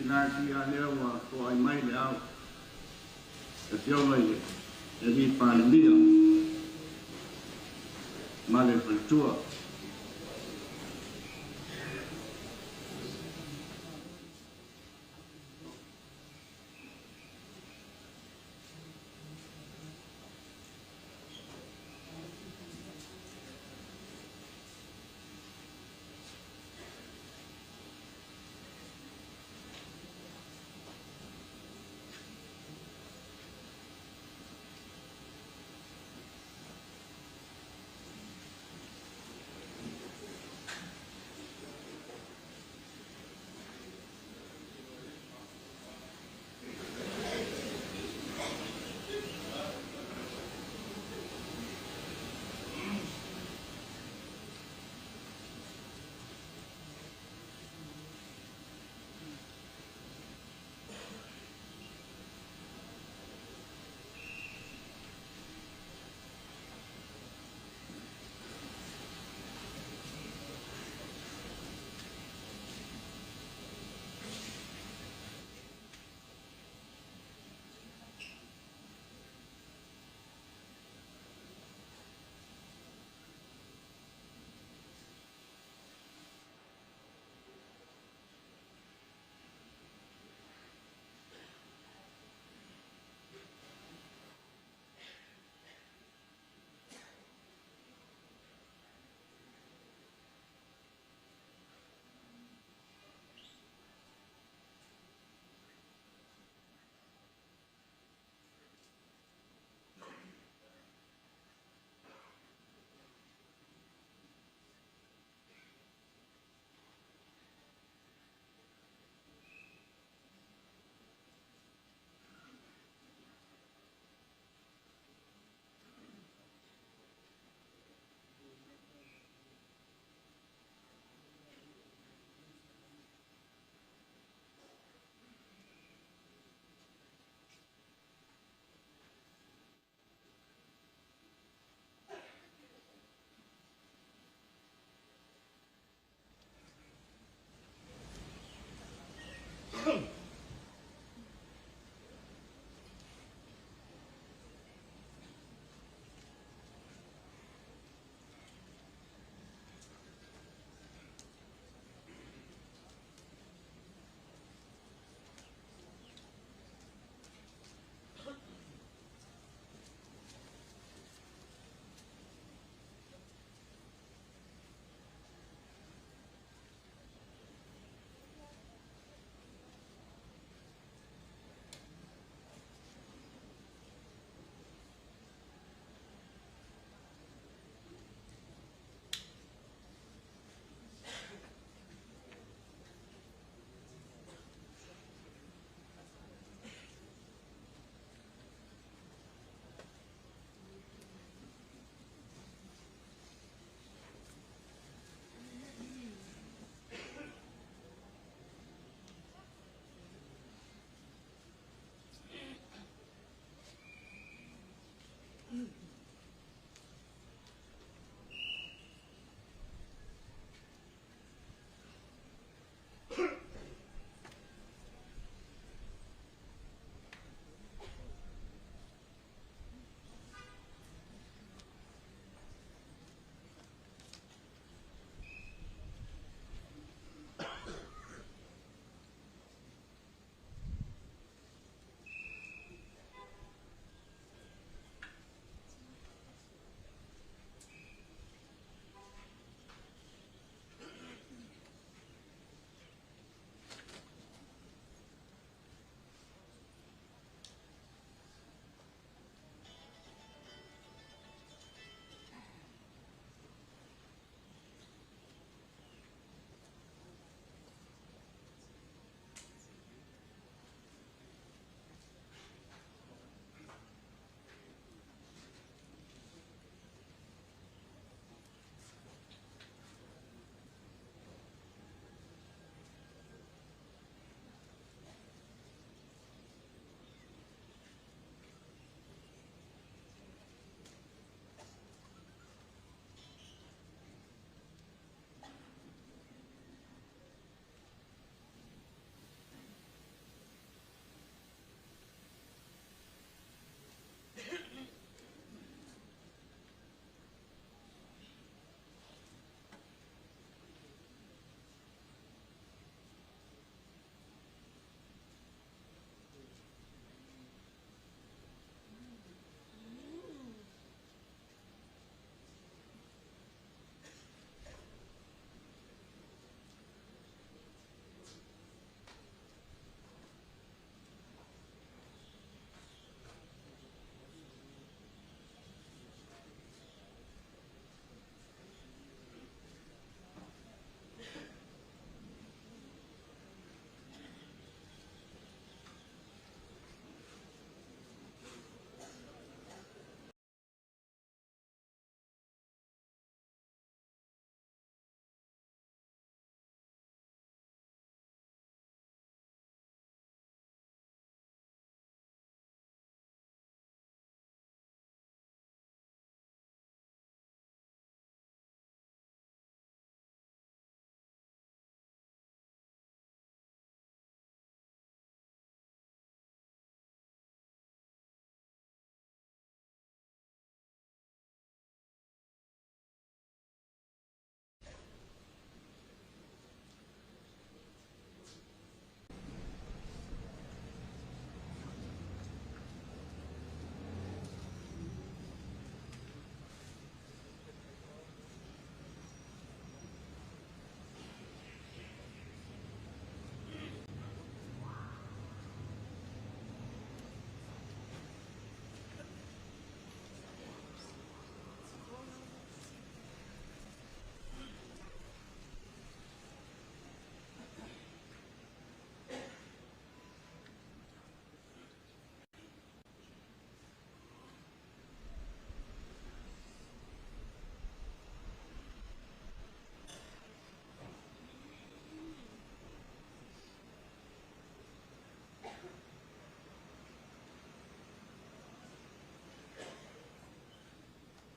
Lasi a lea ua toai mai le ao, le Afioga i le alii Palemia ma le faletua.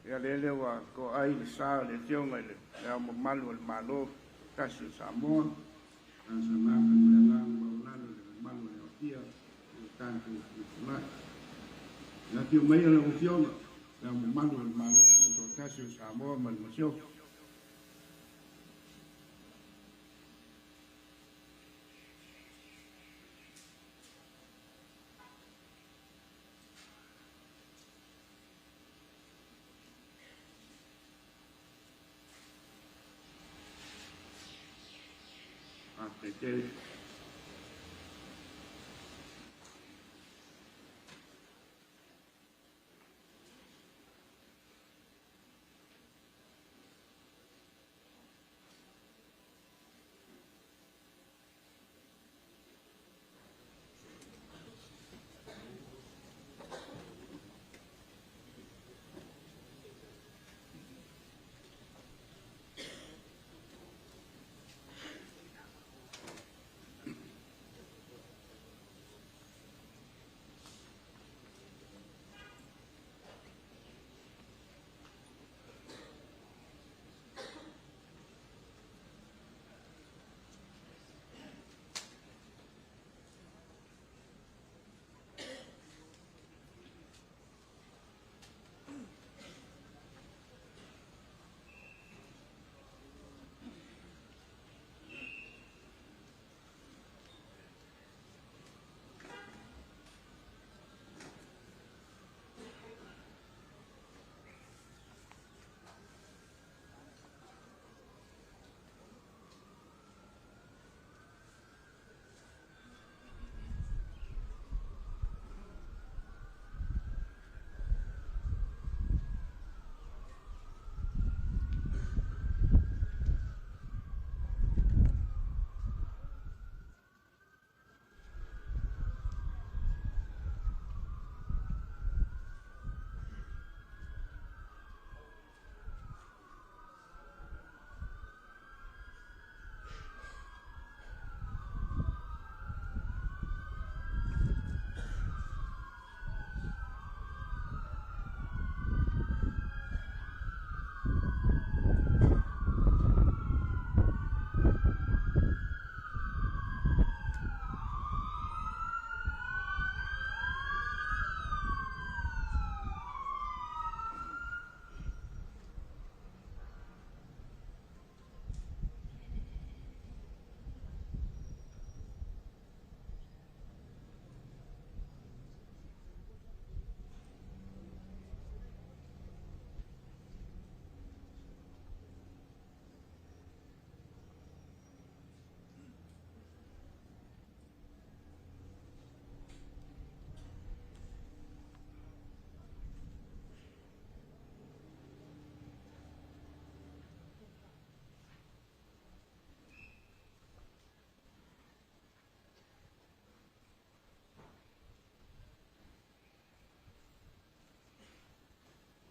Ia lele ua toai le sa o le Afioga i le Ao Mamalu o le Malo Tutoatasi o Samoa, sa magafa ma le agaga maualalo i le mamalu o le aofia o le tatou tulai. Ia afio maia lau Afioga le Ao Mamalu o le Malo Tutoatasi o Samoa ma le Masiofo. Faafetai tele.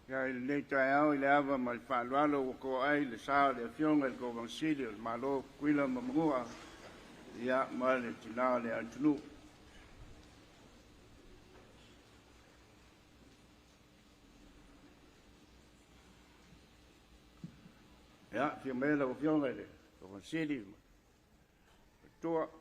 Ia i lenei taeao i le ava ma le faaaloalo ua toai le sa o le Afioga i le Kovana Sili o le Malo o Tutuila ma Manua, ia ma le tina o le atunuu. Ia, afio mai lau Afioga i le Kovana Sili ma le Faletua.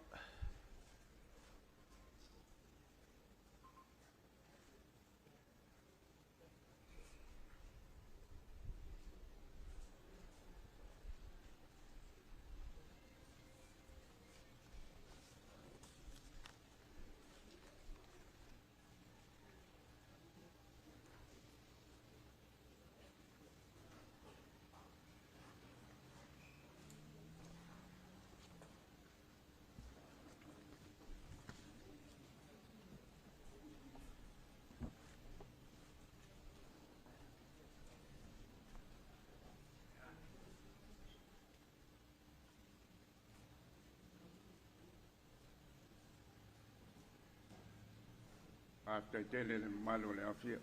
Faafetai tele i le mamalu o le aofia.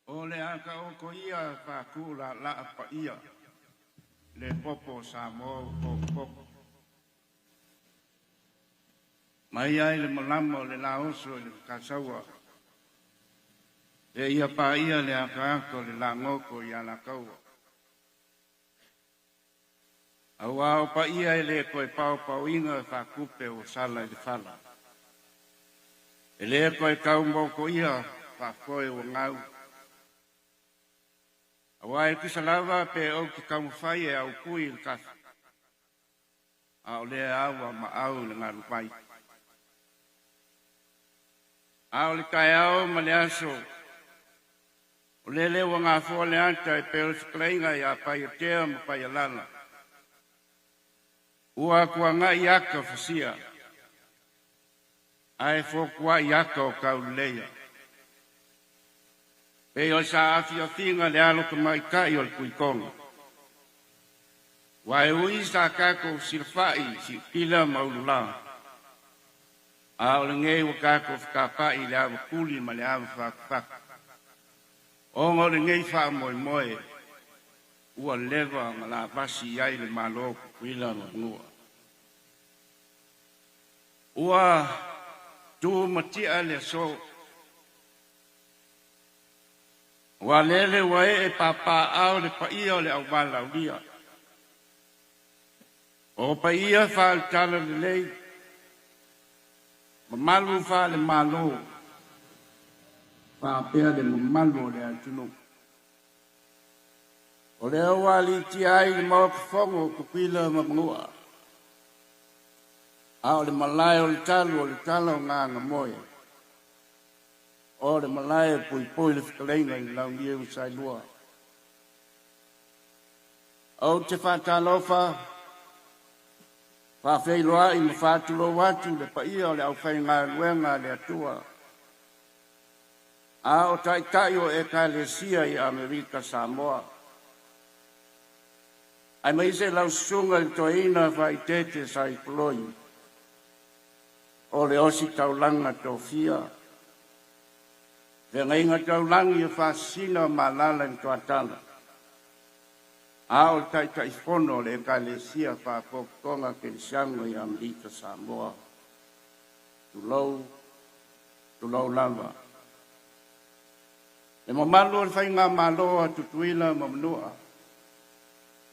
O le a taoto ia faatulaalaa paia le popo o Samoa ua potopoto Mai ai le malama o le laoso i le Kasaua e ia paia le akaaka o le lagoko i Alataua. Aua o paia e le toe paopaoina e faatupe ua sala i le fala. E le toe taumotoia faafoe ua gau. Aua e tusa lava pe ou te taumafai e aupui i le tafa, a o lea aua maau i le galuvai. A o le taeao ma le aso, o lele ua gafoa le ata e pei o le fetalaiga ia Paiatea ma Paialala, ua tuanai ata fasia, ae fotuai ata o tauleleia. Pei o saafiafiga le alo tamaitai o le Tuitoga. Ua e ui sa tatou silafai i siupila ma ulula, a o lenei ua tatou fetapai i le avatuli ma le avafatafata. Ona o lenei faamoemoe ua leva ona lavasi i ai le Malo o Tutuila ma Manua. Ua tumatia le aso, ua lele ua ee papaaao le paia o le auvalaaulia. O paia faale-Talalelei, mamalu faale-Malo, faapea le mamalu o le atunuu. O lea ua aliitia ai le Maota Fono o Tutuila ma Manua, a o le malae o le talu o le tala o Gagamoe, o le malae e puipui le fetalaiga i le Launiu Saelua. Ou te faatalofa, faafeiloai ma faatulou atu le paia o le aufaigaluega a le Atua, a o taitai o Ekalesia i Amerika Samoa, aemaise lau susuga i le Toeaina Faaeteete Saifoloi o le Ositaulaga Tofia, feagaiga taulagi a Faasisina ma alaala i Matuatala, a o le Taitaifono o le Ekalesia Faapotopotoga Kerisiano i Amerika Samoa. Tulou, tulou lava. Le mamalu o le Faigamalo a Tutuila ma Manua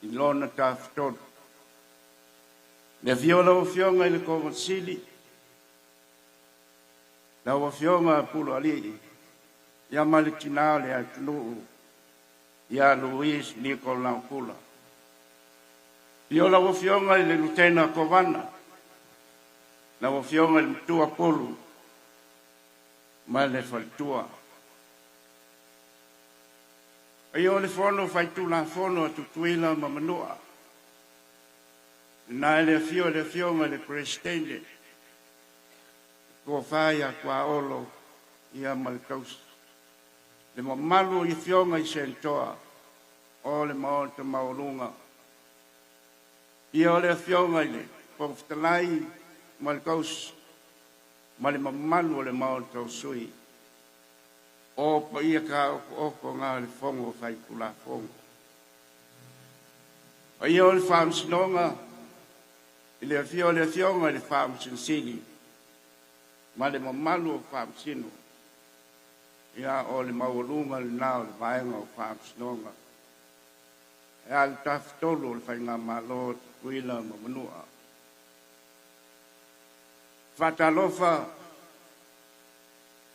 i lona Tafatolu. Le afio o lau Afioga i le Kovana Sili, lau Afioga Pulualii, ia ma le tina o le atunuu ia Louise Nicol Naopola. Afio lau Afioga i le Lutena Kovana, lau Afioga i le Matua Pulu ma le faletua. Paia o le Fono Faitulafono a Tutuila ma Manua, lena i le afio o le Afioga i le Peresetene, tofa ia Tuaolo ia ma le tausi. Le mamalu i Afioga i Senatoa o le Maota Maualuga. Afio o le Afioga i le Fofoga Fetalai ma le tausi ma le mamalu o le Maota o Sui. O paia taotooto na o le Fono Faitulafono. Paia o le Faamasinoga i le afio o le Afioga i le Faamasino Sili ma le mamalu o Faamasino. Ia o le maualuga lena o le vaega o Faamasinoga. E a le Tafatolu o le Faigamalo o Tutuila ma Manua. Faatalofa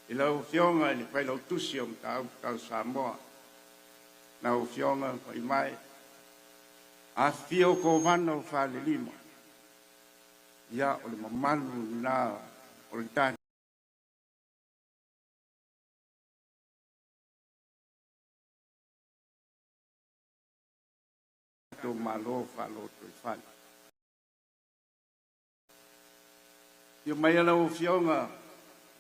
i lau Afioga i le Failautusi o Mataupu Tau Samoa, lau Afioga Faimae, afifio Kovana o Falelima, ia o le mamalu lena o le tatou Malo faalotoifale. Afio mai lau Afioga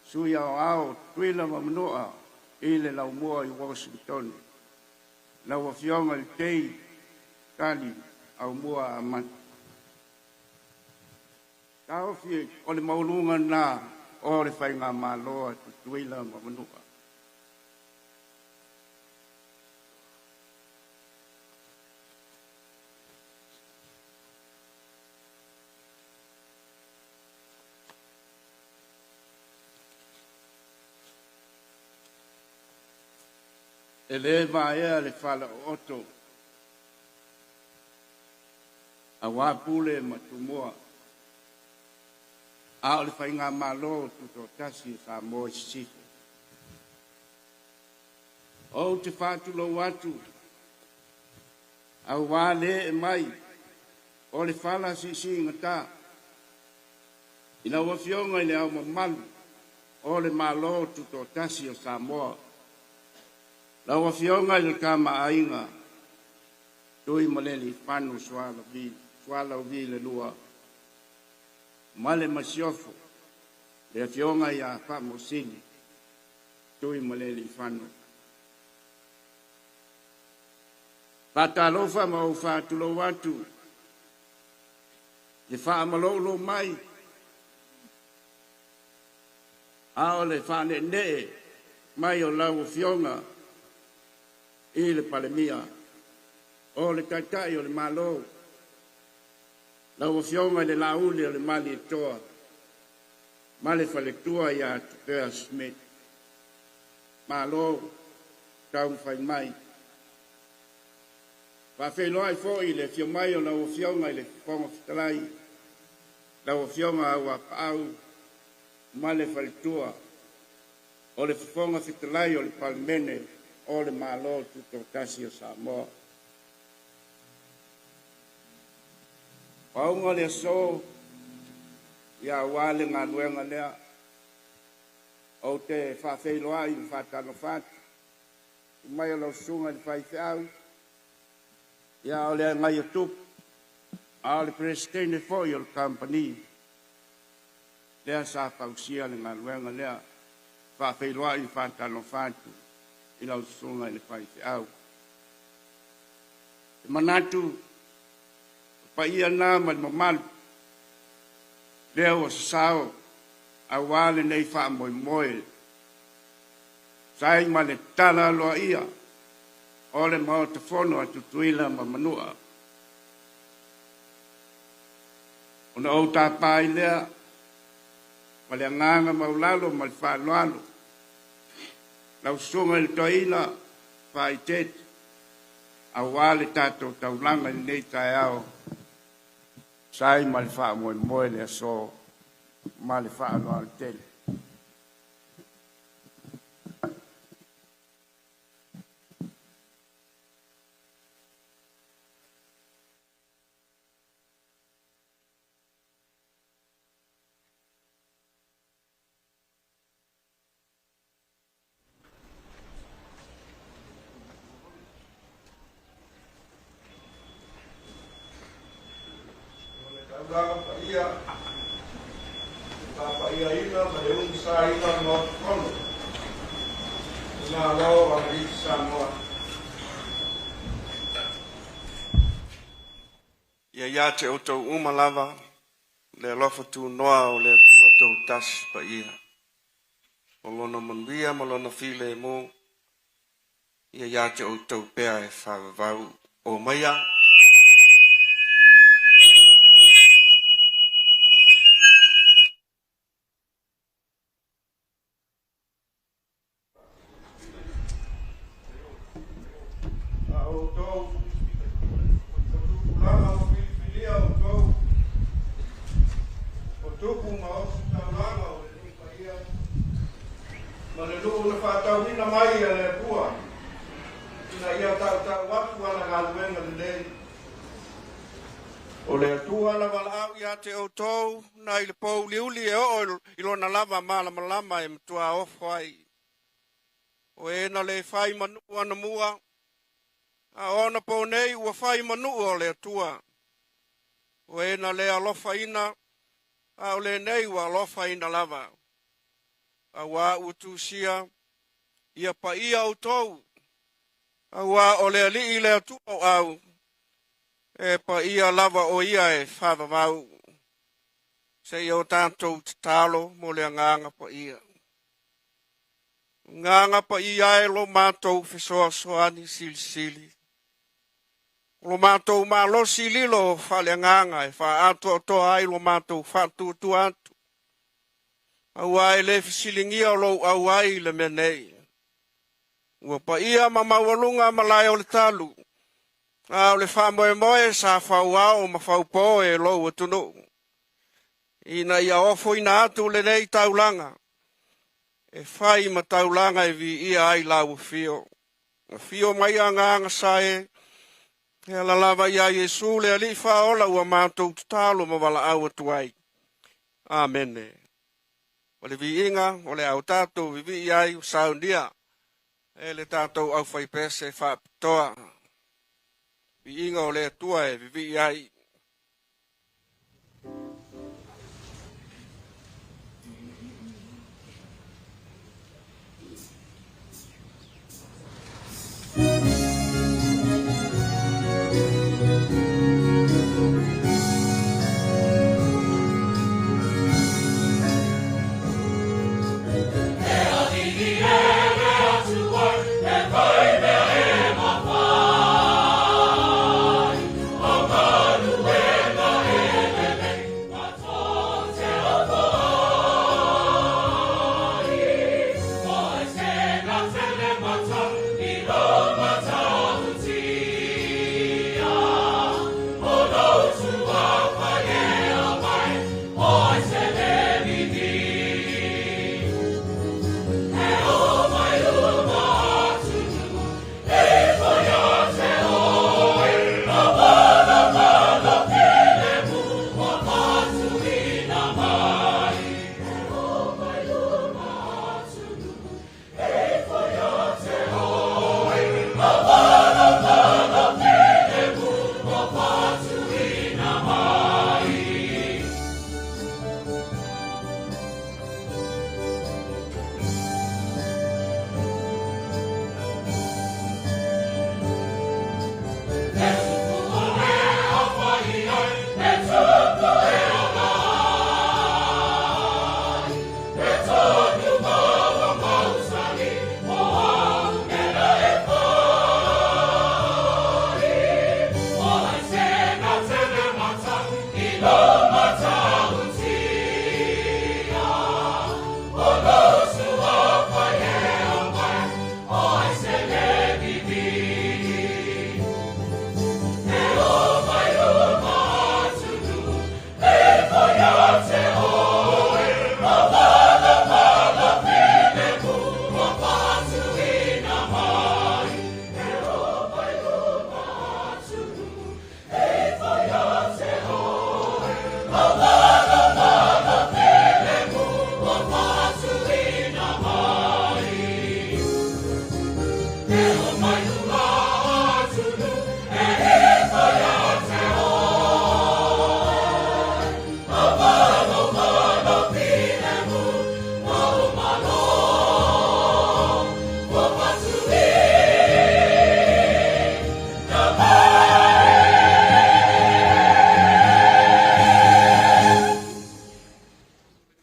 Sui Aoao Tutuila ma Manua i le Laumua i Uasinitone, lau Afioga i le Tei Tali Aumua Amata. Taofi o le maualuga lena o le Faigamalo a Tutuila ma Manua. E le vaea le falaooto aua Pule ma Tumua, a o le Faigamalo Tutoatasi o Samoa i Sisifo. Ou te faatulou atu auā le ee mai o le fala siisiigata i lau Afioga i le Ao Mamalu o le Malo Tutoatasi o Samoa, lau Afioga i le Tama a Aiga, Tuimalealiifano Sualauvi II ma le Masiofo, le Afioga ia Faamausili Tuimalealiifano. Faatalofa ma ou faatulou atu i le faamaloulou mai a o le faaneenee mai o lau Afioga i le Palemia, o le Taitai o le Malo, lau Afioga i le Laauli o le Malietoa ma le Faletua ia Tupea Schmidt. Malo taumafai mai. Faafeiloai foi i le afio mai o lau Afioga i le Fofoga Fetalai, lau Afioga Auapaau ma le Faletua, o le Fofoga Fetalai o le Palemene o le Malo Tutoatasi o Samoa. Pauga le aso, ia aua le galuega lea, ou te faafeiloai ma faatalofa atu i mai o lau susuga i le faifeau, ia o le agaia tupu, a o le Peresetene foi o le kamupani lea sa fausia le galuega lea. Faafeiloai ma faatalofa atu i lau susuga i le faifeau. E manatu o paia na ma le mamalu lea ua sasao aua lenei faamoemoe sai ma le tala aloaia o le Maota Fono a Tutuila ma Manua. Ona ou tapa ai lea ma le agaga maualalo ma le faaaloalo lau susuga i le Toeaina Faaeteete aua le tatou taulaga i lenei taeao sai ma le faamoemoe le aso ma le faaaloalo tele. O le taulaga paia, le tapa'iaina ma le ulusaina o le Maota Fono i Malo o Amerika Samoa. Ia ia te outou uma lava le alofa tunoa o le Atua Toatasi Paia. O lona manuia ma lona filemu, ia ia te outou pea e faavavau o maia. A outou o tupulaga ua filifilia outou o tupu ma ositaulaga o le nuu paia ma le nuu na faatauina mai e le Atua ina ia tautau atu ana galuega lelei. O le Atua na valaau ia te outou nai le pouliuli e oo i lona lava malamalama e matua ofo ai. O e na le fai manuu anamua, a o ona po nei ua fai manuu o le Atua. O e na le alofaina, a o lenei ua alofaina lava. Auā ua tusia, ia paia outou, auā o le Alii le Atua o au, e paia lava o ia e faavavau. Seia o tatou tatalo mo le agaga paia. Agaga paia e lo matou fesoasoani silisili. O lo matou malosi lilo faaleagaga e faaatoatoa ai lo matou faatuatua atu. Auā e le fesiligia o lou auai i le mea nei. Ua paia ma maualuga malae o le talu, a o le faamoemoe sa fauao ma faupo e lou atunuu, ina ia ofoina atu lenei taulaga e fai ma taulaga e viia ai lau afio. Afio mai Agaga sa e, e ala lava ia Iesu le Alii Faaola ua matou tatalo ma valaau atu ai. Amene. O le viiga o le a o tatou vivii ai ua saunia e le tatou aufaipese faapitoa. Viiga o le Atua e vivii ai.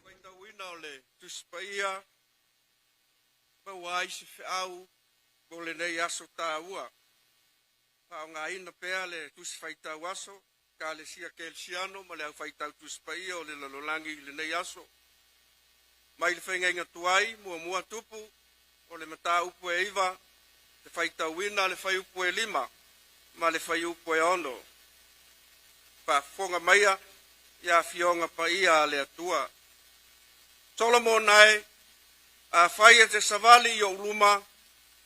Faitauina o le Tusi Paia maua ai se feau mo lenei aso taua. Faaaogaina pea le Tusi Faitau Aso Ekalesia Kerisiano ma le Au Faitau Tusi Paia o le Lalolagi i lenei aso. Mai le faiga tuai muamua tupu o le mataupu e 9, le faitauina le fuaiupu e 5 ma le fuaiupu e 6. Faafofoga maia ia Afioga Paia a le Atua. Solomona e, afai e te savali i ou luma,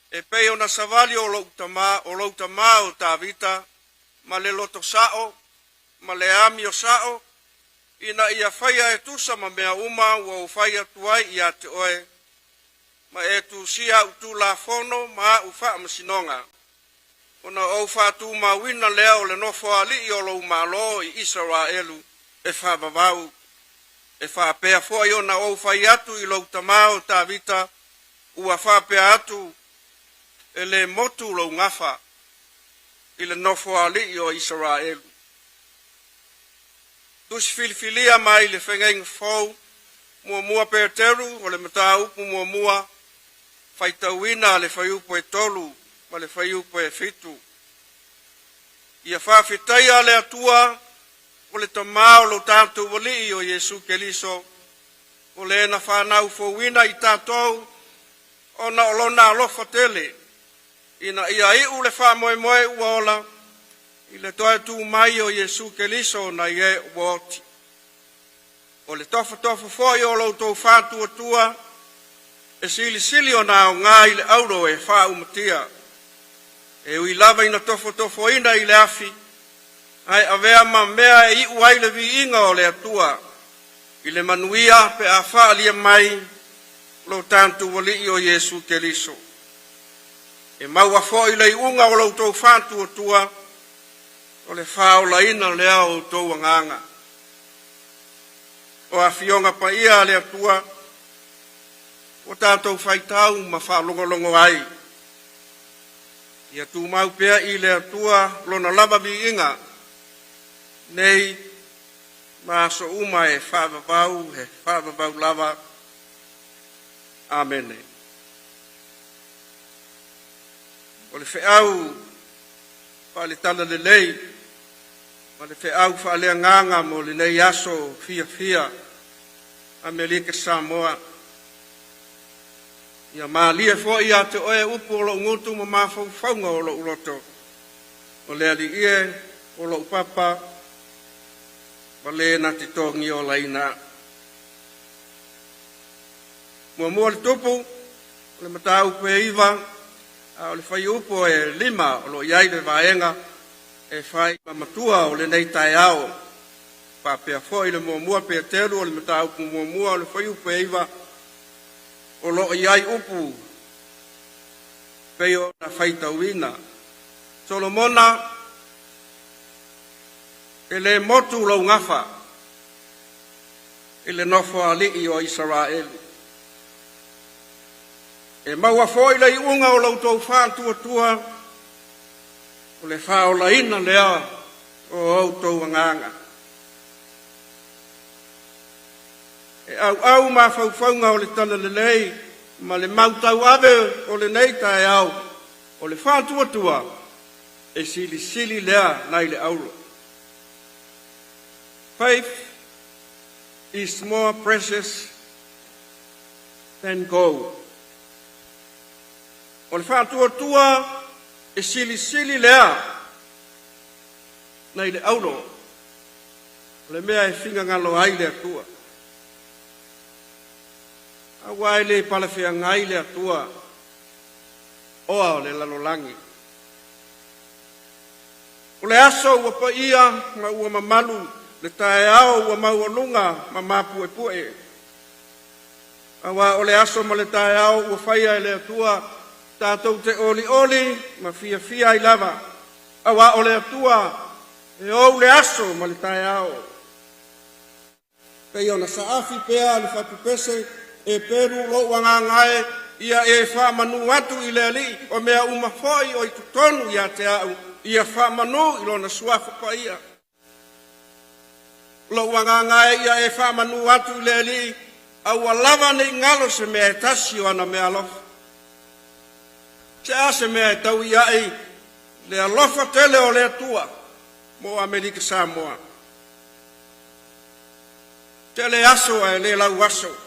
e pei ona savali o lou tama, o lou tama o Tavita, ma le loto sa'o, ma le amio sa'o, ina ia faia e tusa ma mea uma ua ou fai atu ai ia te oe, ma e tusia a'u tulafono ma a'u faamasinoga, ona ou faatumauina lea o le nofoaali'i o lou Malo i Isaraelu e faavavau. E faapea foi ona ou fai atu i lou tama o Tavita, ua faapea atu, e le motu lou gafa i le nofoaali'i o Isaraelu. Tusi filifilia mai le Fegaiga Fou, muamua Peteru o le mataupu muamua, faitauina le fuaiupu e 3 ma le fuaiupu e 7. Ia faafetaia le Atua o le Tamā o lo tatou Alii o Iesu Keriso, o le na whanau fouina i tātou ona o lona alofa tele. Ina ia iu le faamoemoe ua ola i le toe tu mai o Iesu Keriso nai e ua oti. O le tofotofo foi o lo outou faatuatua, e silisili ona aoga i le auro e faaumatia, e ui lava ina tofotofoina i le afi, ae avea ma mea e iu ai le viiga o le Atua i le manuia pe a faaalia mai lo tatou Alii o Iesu Keriso. E maua foi le iuga o lo outou faatuatua, o le faaolaina lea o outou agaga. O Afioga Paia a le Atua, ua tatou faitau ma faalogologo ai, ia tumau pea i le Atua Lona lava viiga, nei ma aso uma e faavavau, e faavavau lava. Amene. O le feau faale-Talalelei ma le feau faaleagaga mo lenei aso fiafia Amerika Samoa. Ia malie foi ia te oe upu o lou gutu ma mafaufauga o lou loto, o le Alii e, o lou papa, ma le na te togiolaina. Muamua le tupu, o le mataupu e 9, a o le fuaiupu e 5 o lo o i ai le vaega e fai ma matua o lenei taeao. Faapea foi le muamua Peteru o le mataupu muamua o le fuaiupu e 9 o lo o i ai upu pei ona faitauina. Solomona, e le motu lou gafa i le nofoalii o Isaraelu. E maua foi le iuga o lo outou faatuatua, o le faaolaina lea o outou agaga. E auau mafaufauga o le talalelei ma le mautauave o lenei taeao, o le faatuatua e silisili lea nai le auro. Faith is more precious than gold. O le faatuatua e silisili lea nai le auro, o le mea e finagalo ai le Atua. Aua e le palafeagai le Atua oa o le lalolagi. O le aso ua paia ma ua mamalu, le taeao ua maualuga ma mapuepue. Aua o le aso ma le taeao ua faia e le Atua, tatou te olioli ma fiafia ai lava. Aua o le Atua e ou le aso ma le taeao. Pei ona saafi pea le fatupese e pelu lou agaga e, ia e faamanu atu i le Alii, o mea uma foi o i totonu ia te au, ia faamanu i lona suafa paia. Lou agaga e, ia e faamanu atu i le Alii, aua lava nei galo se mea e tasi o ana mea alofa. Se a se mea e tau i ai le alofa tele o le Atua mo Amerika Samoa. Tele aso ae le lau aso.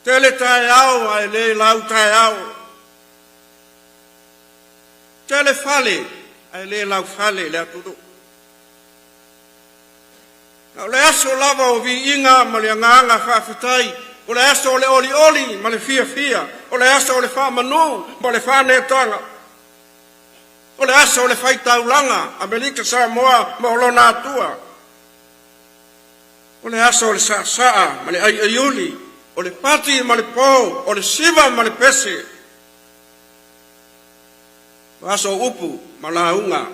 Tele taeao ae le lau taeao. Tele fale ae le lau fale le atunuu. Na o le aso lava o viiga ma le agaga faafetai, o le aso o le olioli ma le fiafia, o le aso o le faamanu ma le faanetaga. O le aso o le faitaulaga, Amerika Samoa ma o lona Atua. O le aso o le saasaa ma le aiaiuli, o le pati ma le po, o le siva ma le pese. O aso o upu ma lauga.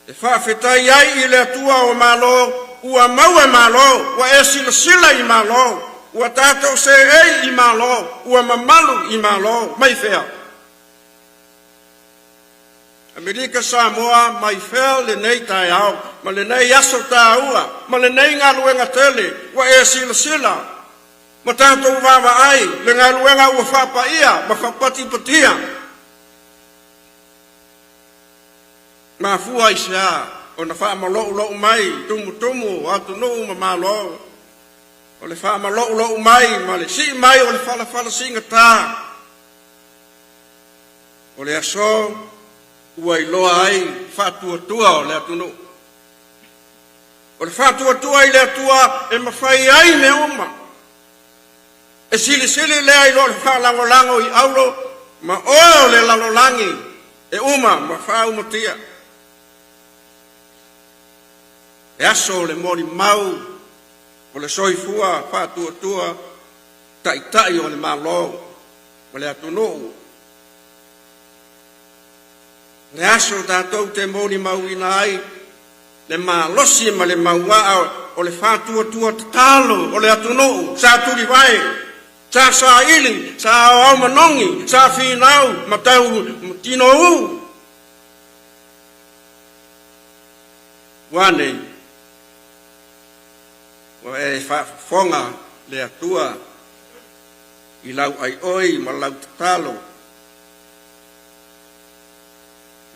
E faafetai ai i le Atua o Malo, ua maua Malo, ua e silasila i Malo, ua tatou seei i Malo, ua mamalu i Malo, mai fea. Amerika Samoa mai fea lenei taeao, ma lenei aso tāua, ma lenei galuega tele, ua e silasila, ma tatou vaavaai le galuega ua faapaia ma faapatipatia. Mafua i se a ona faamalou mai tumutumu o atunuu ma Malo, o le faamalou mai ma le sii mai o le falafala sigata. O le aso ua iloa ai faatuatua o le atunuu. O le faatuatua i le Atua e mafai ai mea uma. E silisili lea i lo le faalagolago i auro ma oe o le lalolagi e uma ma faaumatia. E aso o le molimau o le soifua faatuatua taitai o le Malo ma le atunuu. Le aso tatou te molimauina ai le malosi ma le mauaa o le faatuatua tatalo o le atunuu sa tulivae, sa saili, sa aoao manogi, sa finau ma tau tinou. Ua nei, ua e faafofoga le Atua i lau aioi ma lau tatalo.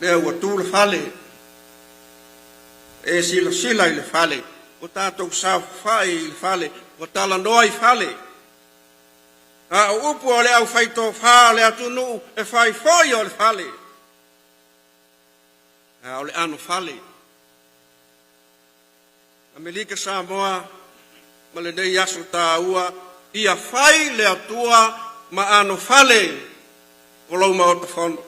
Lea ua tu le fale, e silasila i le fale, ua tatou saofafai i le fale, ua talanoa i fale. A o upu o le aufaitofa o le atunuu e fai foi o le fale, a o le anofale. Amerika Samoa ma lenei aso taua, ia fai le Atua ma anofale o lou Maota Fono.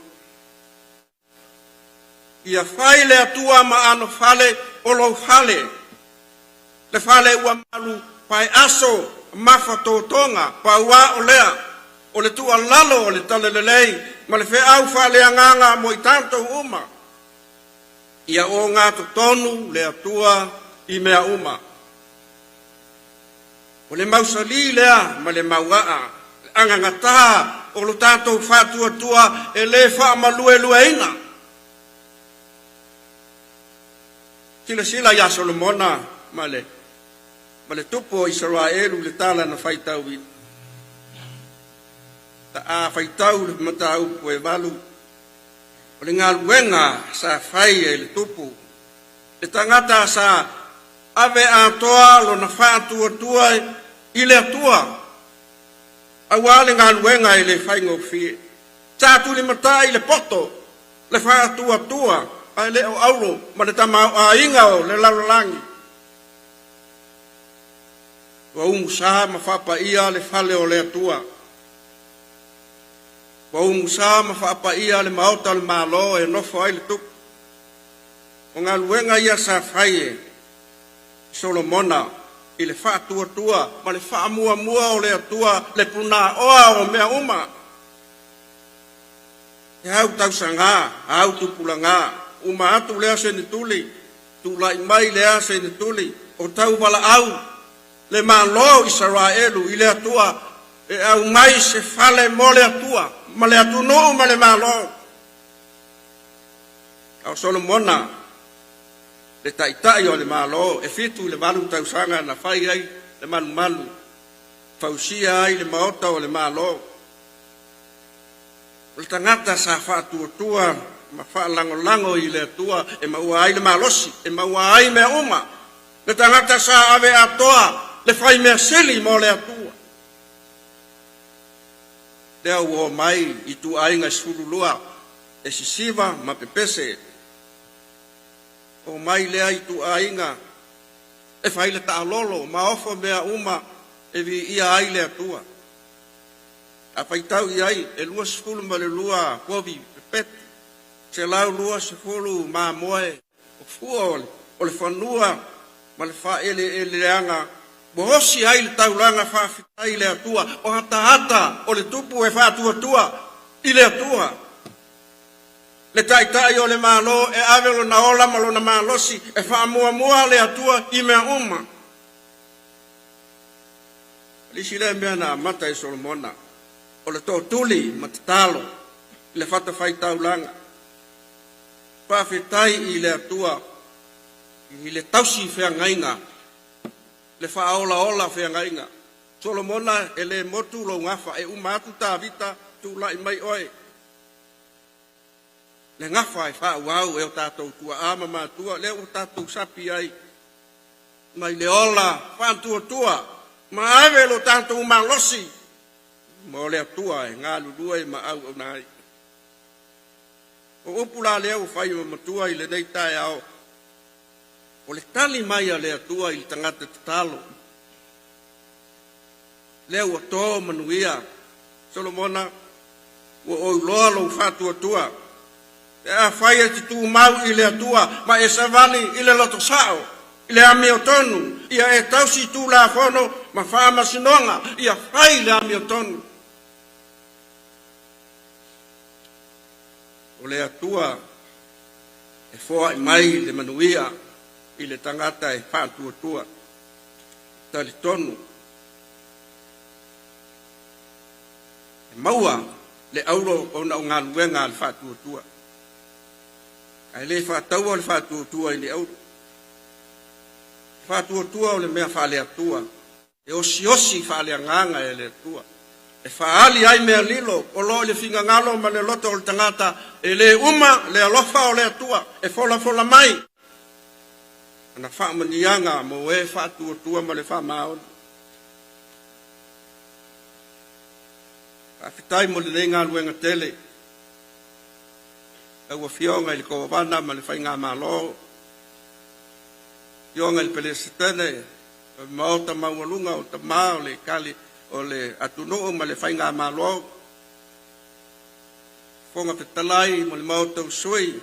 Ia fai le Atua ma anofale o lou fale, le fale ua malu paeaso mafatotoga, pauā o lea, o le tuualalo o le talalelei ma le feau faaleagaga mo i tatou uma. Ia ogatotonu le Atua i mea uma. O le mausali lea ma le mauaa, le agagatā o lo tatou faatuatua e le faamaluelueina. Silasila ia Solomona ma le ma le tupu o Isaraelu i le tala na faitauina. A faitau le mataupu e 8, o le galuega sa fai e le tupu, le tagata sa ave atoa lona faatuatua i le Atua, auā le galuega e le faigofie. Sa tulimatai le poto, le faatuatua, ae le o auro ma le tamaoaiga o le lalolagi. Ua umusa ma faapaia le fale o le Atua. Ua umusa ma faapaia le maota o le Malo e nofo ai le tupu. O galuega ia sa fai e Solomona i le faatuatua ma le faamuamua o le Atua, le punaoa o mea uma. E au tausaga, au tupulaga, uma atu lea senetuli, tulai mai lea senetuli, o tauvalaau le Malo o Isaraelu i le Atua e aumai se fale mo le Atua ma le atunuu ma le Malo. A o Solomona, le taitai o le Malo, e 7 i le 8 tausaga na fai ai le malumalu, fausia ai le maota o le Malo. O le tagata sa faatuatua ma faalagolago i le Atua e maua ai le malosi, e maua ai mea uma. Le tagata sa ave atoa le fai mea sili mo le Atua. Lea ua o mai i ituaiga 12 e sisiva ma pepese. O mai lea ituaiga e fai le taalolo ma ofo mea uma e viia ai le Atua. A faitau i ai e 22 povi pepeti, 120 mamoe o fua o le fanua ma le faaeleeleaga ua osi ai le taulaga faafetai i le Atua, o ataata o le tupu e faatuatua i le Atua. Le taitai o le Malo e ave lona ola ma lona malosi e faamuamua le Atua i mea uma. O le isi lea mea na amata e Solomona, o le tootuli ma tatalo i le fatafaitaulaga. Faafetai i le Atua i le tausi feagaiga, le faaolaola feagaiga. Solomona e le motu lou gafa, e uma atu Tavita, tulai mai oe. Le gafa e faaauau e o tatou tuaa ma matua, lea ua tatou sapi ai mai le ola faatuatua ma ave lo tatou malosi mo le Atua e galulue ma auauna ai. O upu la lea ua fai ma matua i lenei taeao, o le tali mai a le Atua i le tagata tatalo. Lea ua to manuia Solomona, ua ou iloa lou faatuatua pe afai e te tumau i le Atua ma e savali i le loto sa'o i le amiotonu, ia e tausi Tulafono ma faamasinoga, ia fai le amiotonu. O le Atua e foai mai le manuia i le tagata e faatuatua, talitonu e maua le auro ona o galuega a le faatuatua, ae le faataua le faatuatua i le auro. Faatuatua o le mea faale-Atua, e osiosi faaleagaga e le Atua, e faaali ai mea lilo o lo o i le finagalo ma le loto o le tagata. E le uma le alofa o le Atua e folafola mai ana faamanuiaga mo e faatuatua ma le faamaoni. Faafetai mo lenei galuega tele. Lau Afioga i le Kovana ma le Faigamalo, Afioga i le Peresetene o le Maota Maualuga o Tama o le Kali o le atunuu ma le Faigamalo, Fofoga Fetalai ma le Maota o Sui,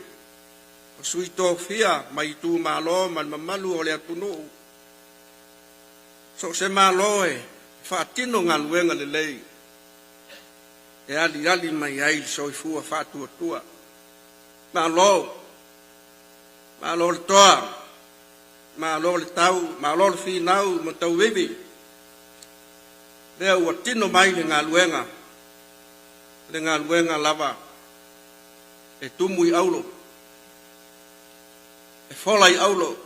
o Sui Tofia mai itumalo ma le mamalu o le atunuu. So o se Malo e faatino galuega lelei e aliali mai ai le soifua faatuatua. Malo, malo le toa, malo le tau, malo le finau ma tauivi. Lea ua tino mai le galuega, le galuega lava e tumu i auro, e fola i auro.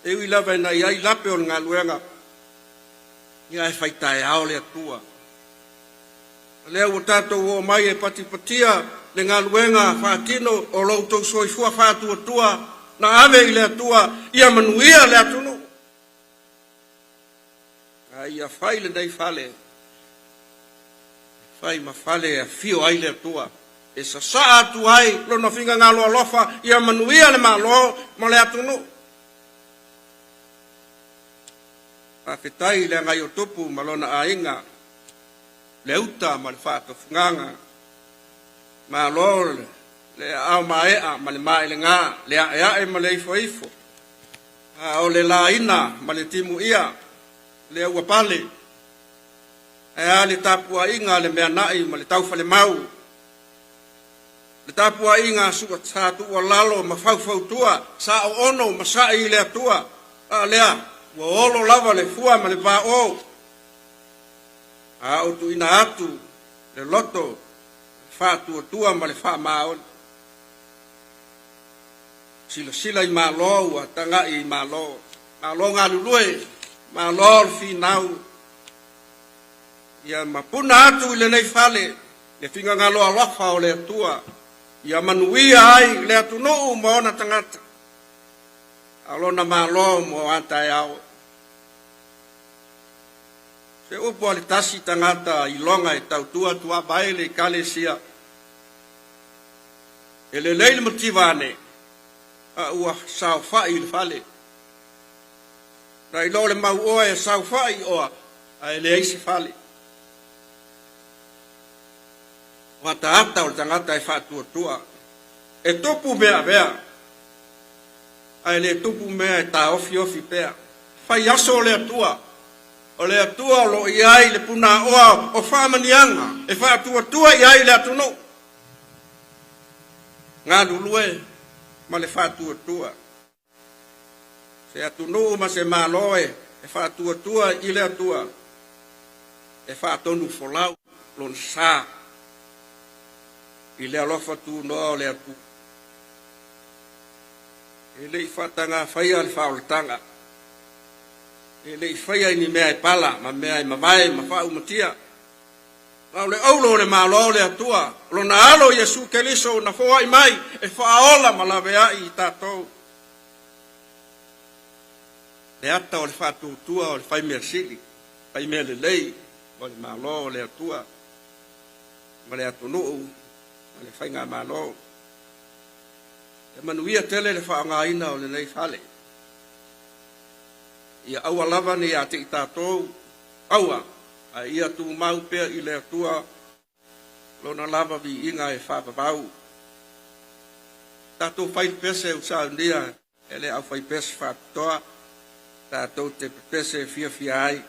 E ui lava ina i ai lape o le galuega, ia e faitaeao le Atua. O lea ua tatou oo mai e patipatia le galuega faatino o lo outou soifua faatuatua na ave i le Atua ia manuia le atunuu. A ia fai lenei fale, fai ma fale e afio ai le Atua, e sasaa atu ai lona finagalo alofa ia manuia le Malo ma le atunuu. Faafetai i le agai o Tupu ma lona aiga, le uta ma le faatafugaga. Malo le aao maea ma le maelega, le aeae ma le ifoifo, a o le laina ma le timuia, lea ua pale. Ae a le tapuaiga a le Meanai ma le Taufalemau, le tapuaiga a sua sa tuualalo ma faufautua, sa oono ma sa'i i le Atua, a lea ua olo lava le fua ma le paʻō, a o tuuina atu le loto faatuatua ma le faamaoni. Silasila i Malo ua taga'i i Malo. Malo galulue, malo le finau. Ia mapuna atu i lenei fale le finagalo alofa o le Atua, ia manuia ai le atunuu ma ona tagata, a o lona Malo mo a taeao. Se upu a le tasi tagata iloga e tautua tuava ai le Ekalesia, e lelei le mativa ane, a ua saofai i le fale. Na iloa o le mau oa e saofai oa, ae leai se fale. O ataata o le tagata e faatuatua, e tupu mea avea, ae le tupu mea e taofiofi pea. Fai aso o le Atua, o le Atua o lo o i ai le punaoa o faamaniaga e faatuatua i ai le atunuu. Galulue ma le faatuatua. Se atunuu ma se Malo e faatuatua i le Atua, e faatonu folau lona sa i le alofa tunoa o le Atua. E le i faatagafaia le faaolataga, e le i faia i ni mea e pala ma mea e mavae ma faaumatia, a o le aulo o le Malo o le Atua, o lona Alo Iesu Keriso na foai mai e faaola ma laveai i tatou. Le ata o le faatuatua o le faimea sili, faimea lelei o le Malo o le Atua ma le atunuu. ma le faigamalo. E manuia tele le faaaogaina o lenei fale. Ia aua lava ne i ia te i tatou aua, ae ia tumau pea i le Atua lona lava viiga e faavavau. Tatou fai le pese ua saunia e le aufaipese faapitoa tatou te pepese fiafia ai.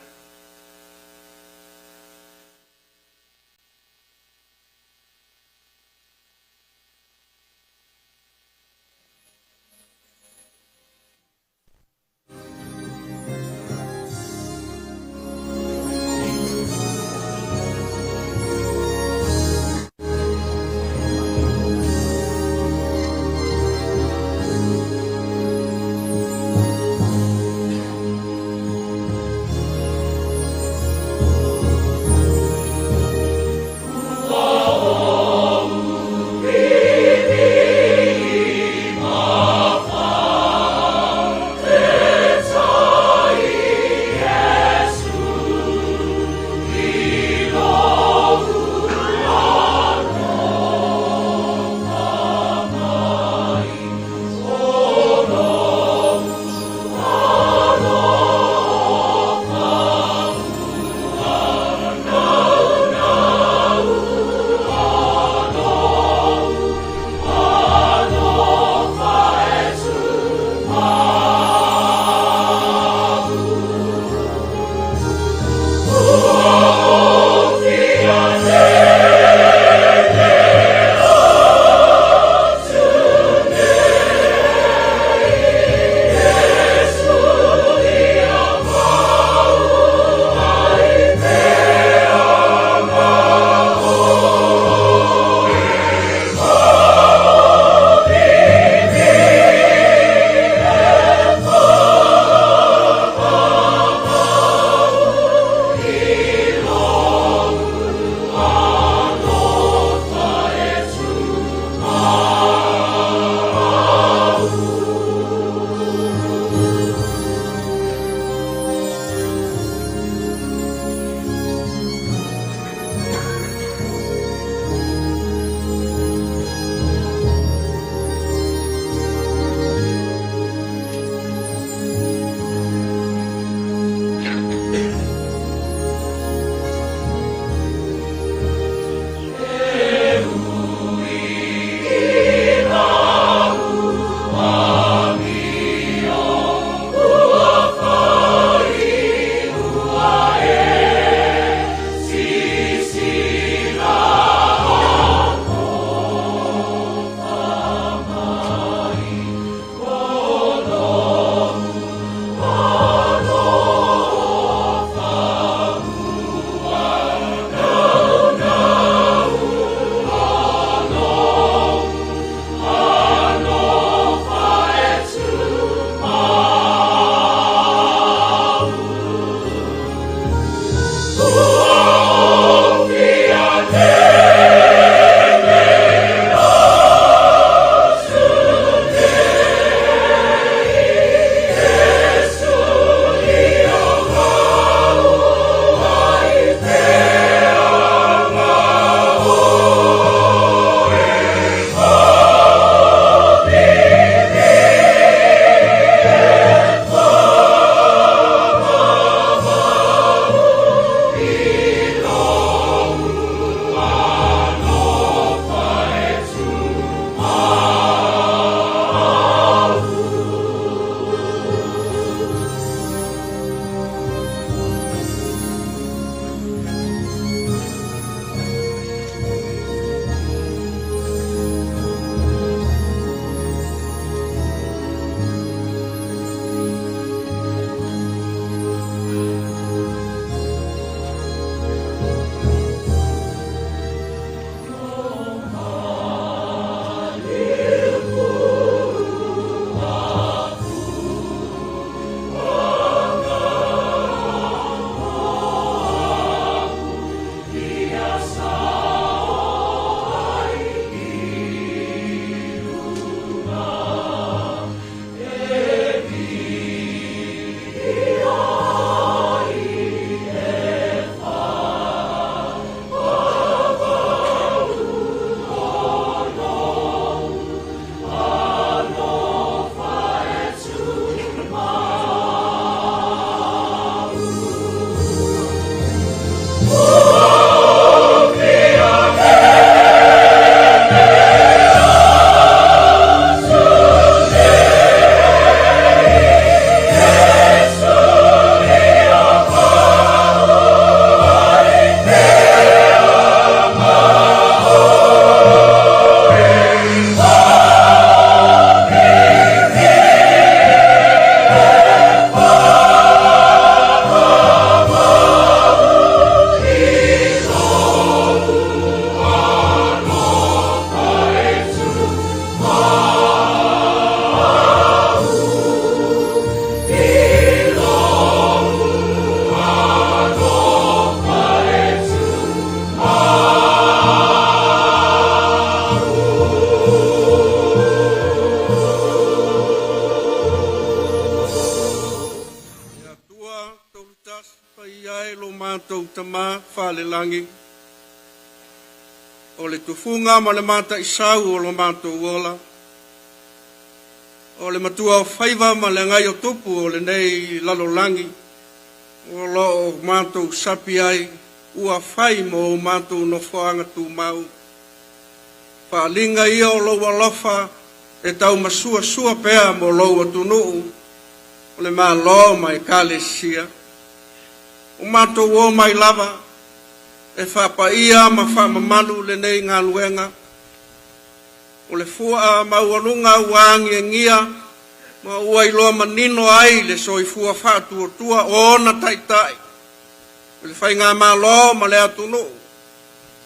lagi, o le tufuga ma le mataisau o lo matou ola, o le matua o faiva ma le agai o tupu o lenei lalolagi, o loo matou sapi ai, ua fai mo o matou nofoaga tumau. Faaliga ia o lou alofa e tau masuasua pea mo lou atunuu, o le Malo ma Ekalesia. O matou o mai lava, e faapaia ma faamamalu lenei galuega, o le fua maualuga ua agiagia ma ua iloa manino ai le soifua faatuatua o ona taitai, o le Faigamalo ma le atunuu,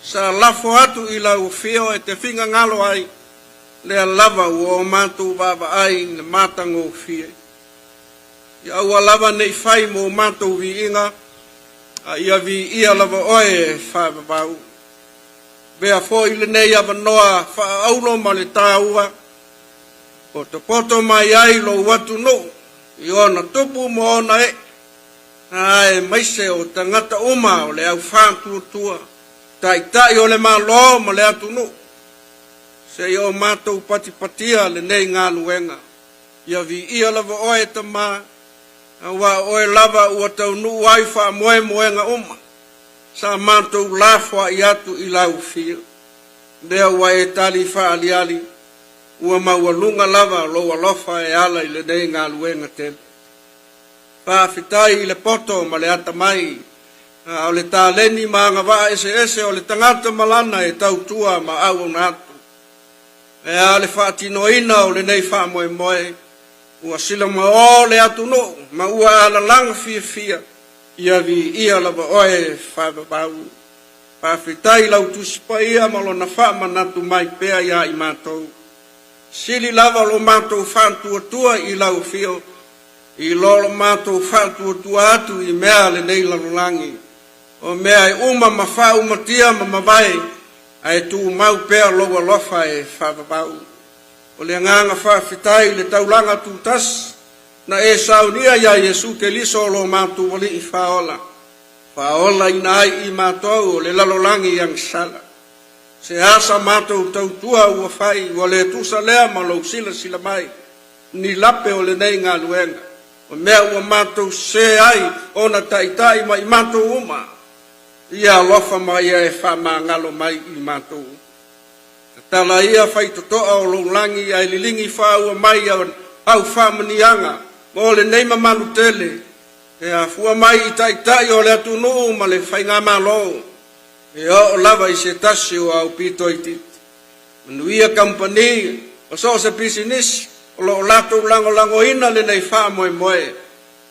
sa lafo atu i lau afio e te finagalo ai, lea lava ua o matou vaavaai i le matagofie. Ia aua lava nei fai mo matou viiga, a ia viia lava oe e faavavau. Avea foi lenei avanoa faaaulo ma le taua, potopoto mai ai lou atunuu i ona tupu ma ona ee, ae maise o tagata uma o le au faatuatua, taitai o le Malo ma le atunuu, seia o matou patipatia lenei galuega. Ia viia lava oe e Tamā, auā o oe lava ua taunuu ai faamoemoega uma sa matou lafoai atu i lau afio. Lea ua e tali faaaliali, ua maualuga lava lou alofa e ala i lenei galuega tele. Faafetai i le poto ma le atamai, a o le taleni ma agavaa eseese o le tagata ma lana e tautua ma auauna atu. E a le faatinoina o lenei faamoemoe, ua silamaō le atunuu ma ua alalaga fiafia, ia viia lava oe e faavavau. Faafetai i lau Tusi Paia ma lona faamanatu mai pea iā i matou. Sili lava lo matou faatuatua i lau afio, i lo lo matou faatuatua atu i mea a lenei lalolagi, o mea e uma ma faaumatia ma mavae, ae tumau pea lou alofa e faavavau. O le agaga faafetai i le taulaga tutasi na e saunia iā Iesu Keliso o lo matou Alii Faaola, faaolaina ai i matou o le lalolagi agasala. Se asa matou tautua ua fai, ua le tusa lea ma lou silasila mai, ni lape o lenei galuega, o mea ua matou sesē ai ona taitai ma i matou uma, ia alofa ma ia e faamagalo mai i matou. Tatala ia faitotoa o lou lagi ae liligi faaua mai au faamanuiaga mo lenei mamalu tele, e afua mai i taitai o le atunuu ma le Faigamalo, e oo lava i se tasi o aupito itiiti. Manuia kamupani o so o se pisinisi o lo o latou lagolagoina lenei faamoemoe,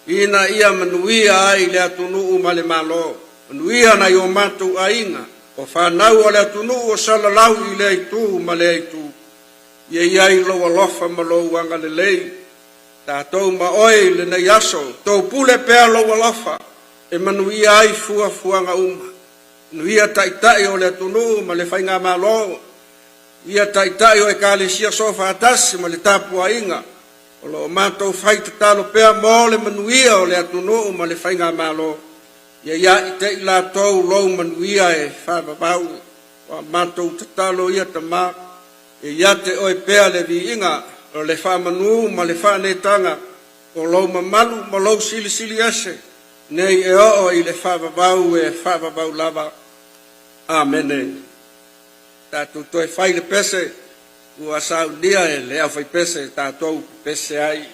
ina ia manuia ai le atunuu ma le Malo, manuia nai o matou aiga, o fanau o le atunuu o salalau i lea itu ma lea itu. Ia i ai lou alofa ma lou agalelei, tatou ma oe i lenei aso, tou pule pea lou alofa e manuia ai fuafuaga uma. Manuia taitai o le atunuu ma le Faigamalo, ia taitai o Ekalesia soofaatasi ma le tapuaiga, o lo o matou fai tatalo pea mo le manuia o le atunuu ma le Faigamalo, ia ia i te i latou lou manuia e faavavau. O a matou tatalo ia Tamā, e ia te oe pea le viiga o le faamanu ma le faanetaga o lou mamalu ma lou silisili ese, nei e oo i le faavavau e faavavau lava. Amene. Tatou toe fai le pese ua saunia e le aufaipese tatou pese ai.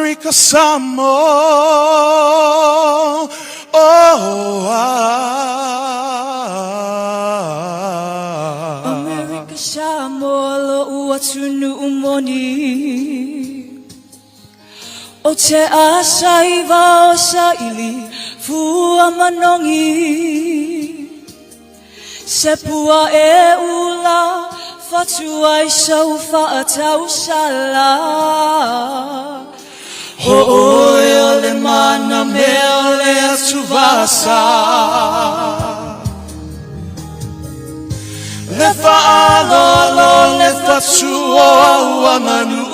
America Samoa. Oh, ah. America Samoa lo'u atunuu moni O te asaiva o saili fua manogi Se pua e ula fatu ai sau faatausala O oe o le mana mea o le atuvasa Le faaaloalo le fatu o auamanuu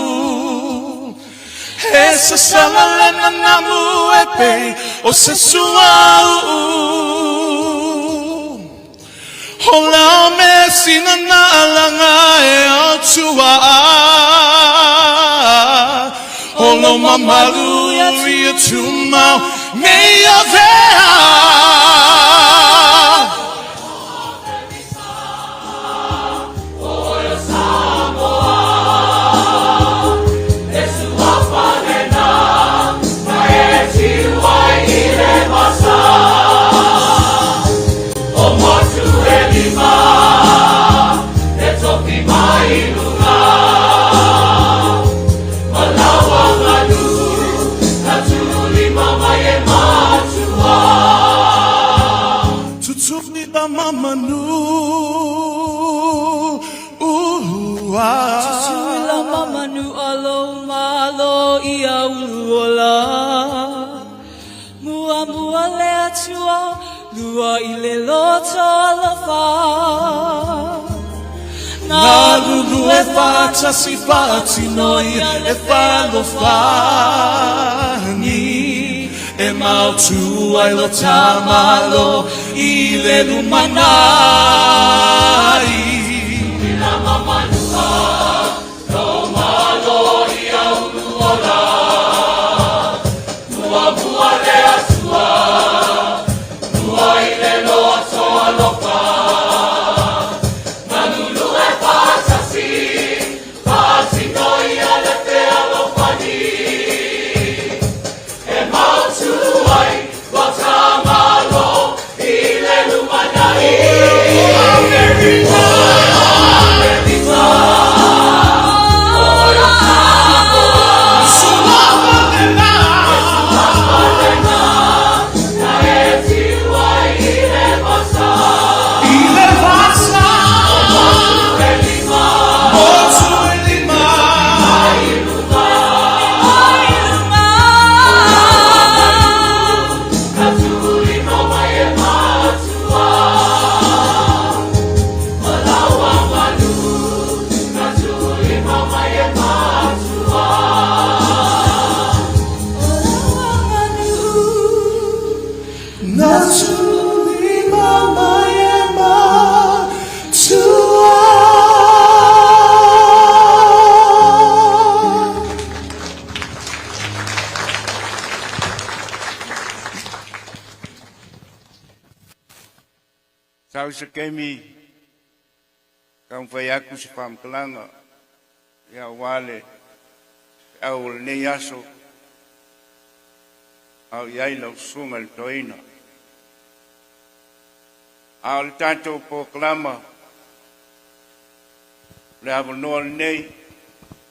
E sasala le nanamu e pei o se suauu O lau mea sina na alaga e autuaa O lou mamalu ia tumau nei avea. Tutuli la mamanu Tutui la mamanu alo malo ia uluola Mua mua le atua lua i le loto alofa Galulu e faatasi faatino ia le fealofani E maotu ai lo ta Malo i le lumanai. I le vasa Motu e lima. Ai lunga. Na tuli mama e matua. Sau se taimi taumafai atu se faamatalaga ia aua le feau o lenei aso a o i ai lau susuga i le toeaina. A o le tatou polokalama o le avanoa lenei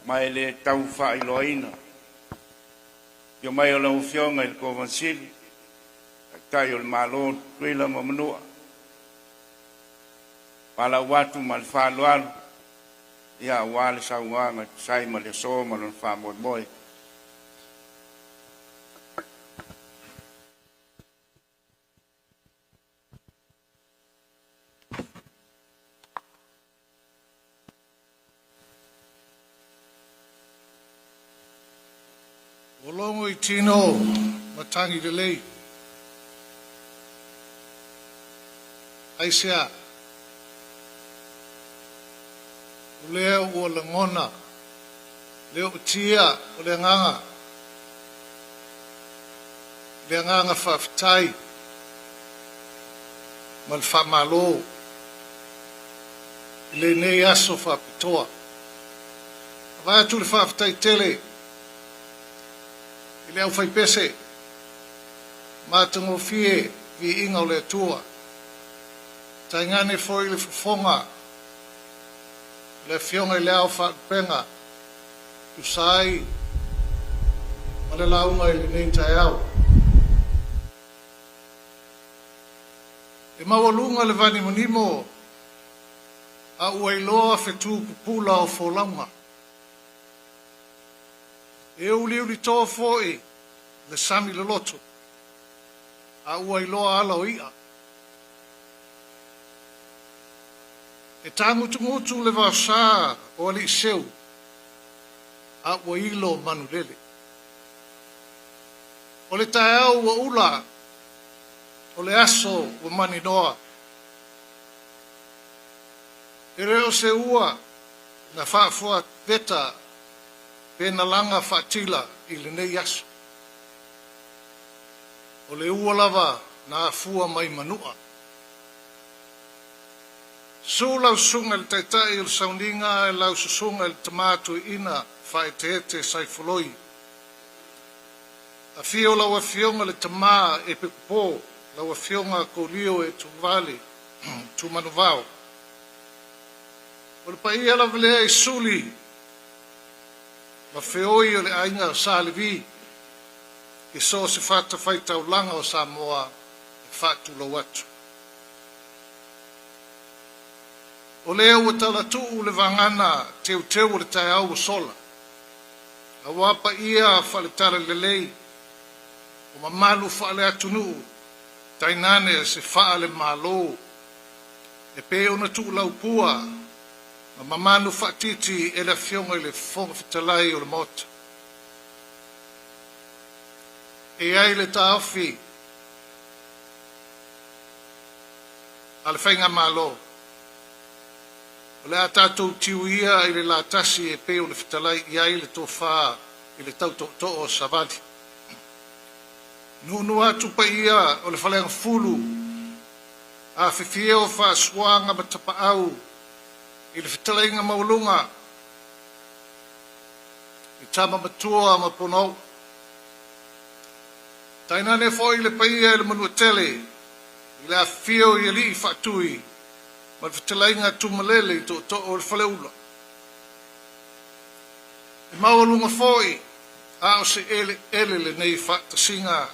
ma e le tau faailoaina. Afio mai o lau Afioga i le Kovana Sili, Taitai o le Malo Tutuila ma Manua. Valaau atu ma le faaaloalo ia aua le saunoaga e tusa ai ma le aso ma lona faamoemoe. Ua logo i tino matagi lelei. Aisea? O lea ua lagona le ootia o le agaga, le agaga faafetai ma le faamalo i lenei aso faapitoa. Avatu le faafetai tele. I le aufaipese, matagofie viiga o le Atua, tainane foi le fofoga o le Afioga i le Ao Faalupega, tusa ai ma le lauga i lenei taeao. E maualuga le vanimonimo a ua iloa fetu pupula o folauga. E uliulitoa foi le sami loloto a ua iloa ala o i'a. E tagutugutu le vaosa o alii seu a ua ilo manulele. O le taeao ua ula, o le aso ua maninoa. E le o se ua na faafuaveta pe na laga faatila i lenei aso. O le ua lava na afua mai Manua. Susu lau susuga i le Taitai o le Sauniga e lau susuga i le Tama Toeaina Faaeteete Saifoloi. Afio lau Afioga i le Tama Epikopo, lau Afioga Kolio Etuvale Tumanuvao. O le paia lava lea i Suli ma feoi o le aiga Sa Levi i so o se fatafaitaulaga o Samoa e faatulou atu. O lea ua talatuu le vagana teuteu o le taeao ua sola, aua paia faale-Talalelei o mamalu faale-atunuu tainane se faale-Malo e pei ona tuulaupua ma mamanu faatiti e le Afioga i le Fofoga Fetalai o le Maota. E i ai le taofi a le Faigamalo, o le a tatou tiu ia i le latasi e pei ona fetalai i ai le tofa i le tautootoo o Savali. Nuunuu atu paia o le Faleagafulu, afifio faasuaga ma tapaau i le fetalaiga maualuga i tama matua ma ponaoo. Tainane foi le paia i le Manuatele i le afifio i alii faatui ma le fetalaiga Tumalele i tootoo o le Faleula. E maualuga foi a o se eleele lenei faatasiga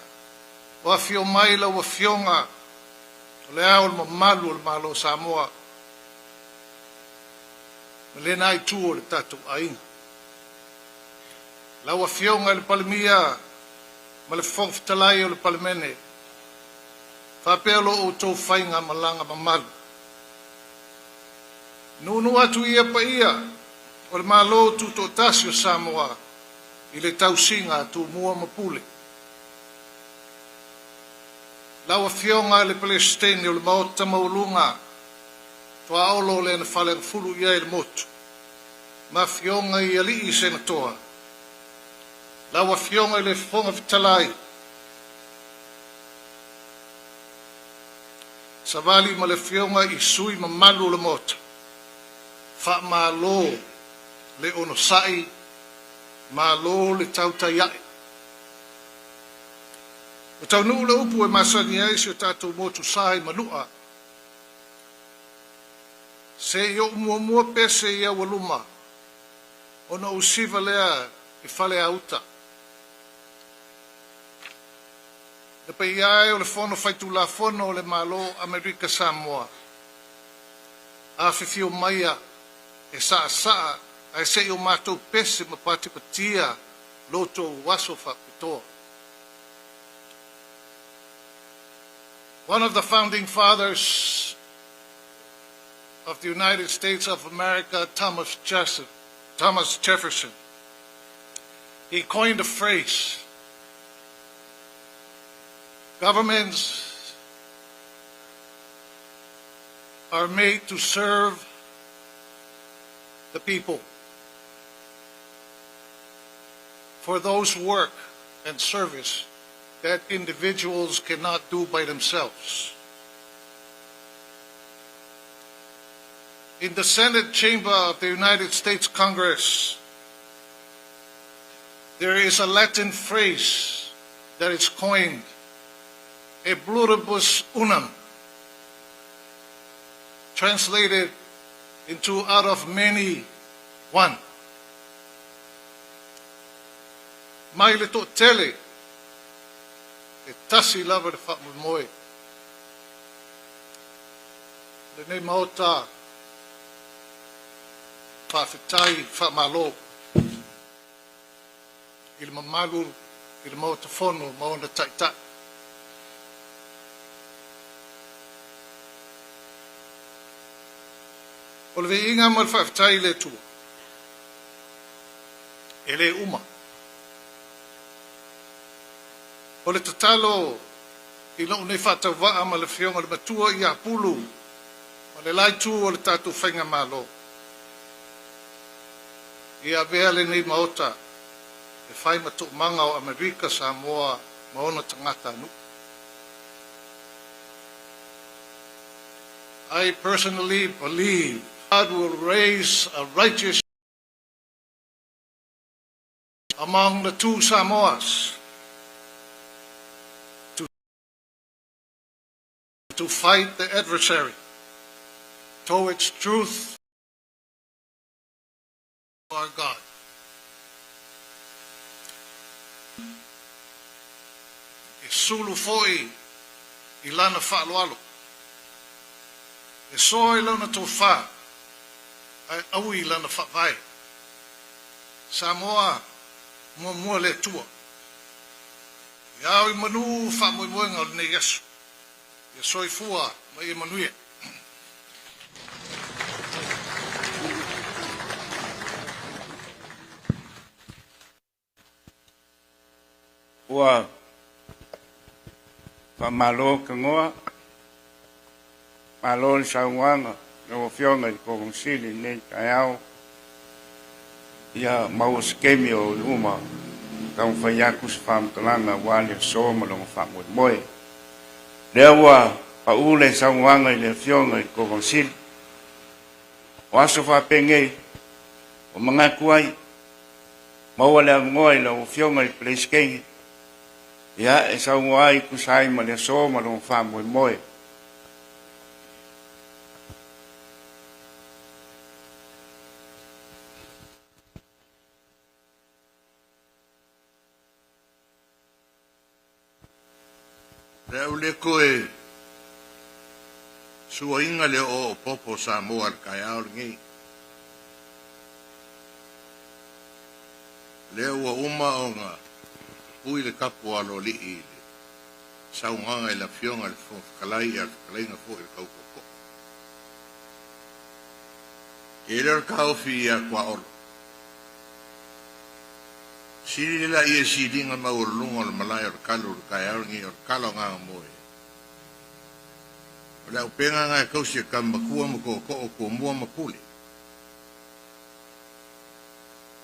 o afio mai lau Afioga o le Ao o le Mamalu o le Malo o Samoa ma lena itu o le tatou aiga. Lau Afioga i le Palemia ma le Fofoga Fetalai o le Palemene, faapea lo outou faigamalaga mamalu. Nuunuu atu ia paia o le Malo Tutoatasi o Samoa i le tausiga a Tumua ma Pule. Lau Afioga i le Peresetene o le Maota Maualuga, Tuaolo lea na faleagafulu i ai le motu, ma afioga i alii senatoa. Lau Afioga i le Fofoga Fetalai, Savali ma le afioga i sui mamalu o le Maota, faamalo le onosai, malo le tautai ae. Ua taunuu le upu e masani ai si o tatou motu sa i Manua, se i ou muamua pese i aualuma, ona ou siva lea i Faleauta. Le paia e o le Fono Faitulafono o le Malo o Amerika Samoa, afifio maia e saasaa ae se i o matou pese ma patipatia lo outou aso faapitoa. One of the founding fathers of the United States of America, Thomas, Thomas Jefferson, he coined a phrase: "Governments are made to serve the people for those work and service that individuals cannot do by themselves." In the Senate chamber of the United States Congress, There is a Latin phrase that is coined, e pluribus unum, translated into out of many, one. Mai le toatele, e tasi lava le faamoemoe. Lenei Maota, faafetai faamalo i le mamalu i le Maota Fono ma ona taitai. O le viiga ma le faafetai i le Atua, e le uma. O le tatalo i lou nei faatauvaa ma le Afioga i le Matua ia Pulu ma le la itu o le tatou Faigamalo, ia avea lenei Maota e fai ma toomaga o Amerika Samoa ma ona tagatanuu. I personally believe God will raise a righteous among the two Samoas to to fight the adversary towards truth our God. E sulu foi i lana faaaloalo, e soa i lana tofa, ae aui i lana faavae. Samoa, muamua le Atua. Ia ao i manu faamoemoega o lenei aso. Ia soifua ma ia manuia. Ua faamalo tanoa, malo le saunoaga lau Afioga i le Kovana Sili i lenei taeao. Ia maua se taimi o i luma taumafai atu se faamatalaga aua le aso ma lona faamoemoe. Lea ua pau le saunoaga i le Afioga i le Kovana Sili. O aso faapenei, ua manatu ai, maua le avanoa i lau Afioga i le Peresetene, ia, e saunoa ai tusa ai ma le aso ma lona faamoemoe. Le au le toe suaina le oo o popo o Samoa i le taeao lenei. Lea ua uma ona pui le tapu o Aloalii i le saunoaga i le Afioga i le Fofoga Fetalai a o le fetalaiga foi i le tau tootoo. E le o le taofi ia Tuaolo. Sili le laia i siliga maualuluga o le malae o le talo i le taeao lenei o le tala o Gagamoe. O le auupega na e tausi e tama matua ma tootoo, tumua ma pule.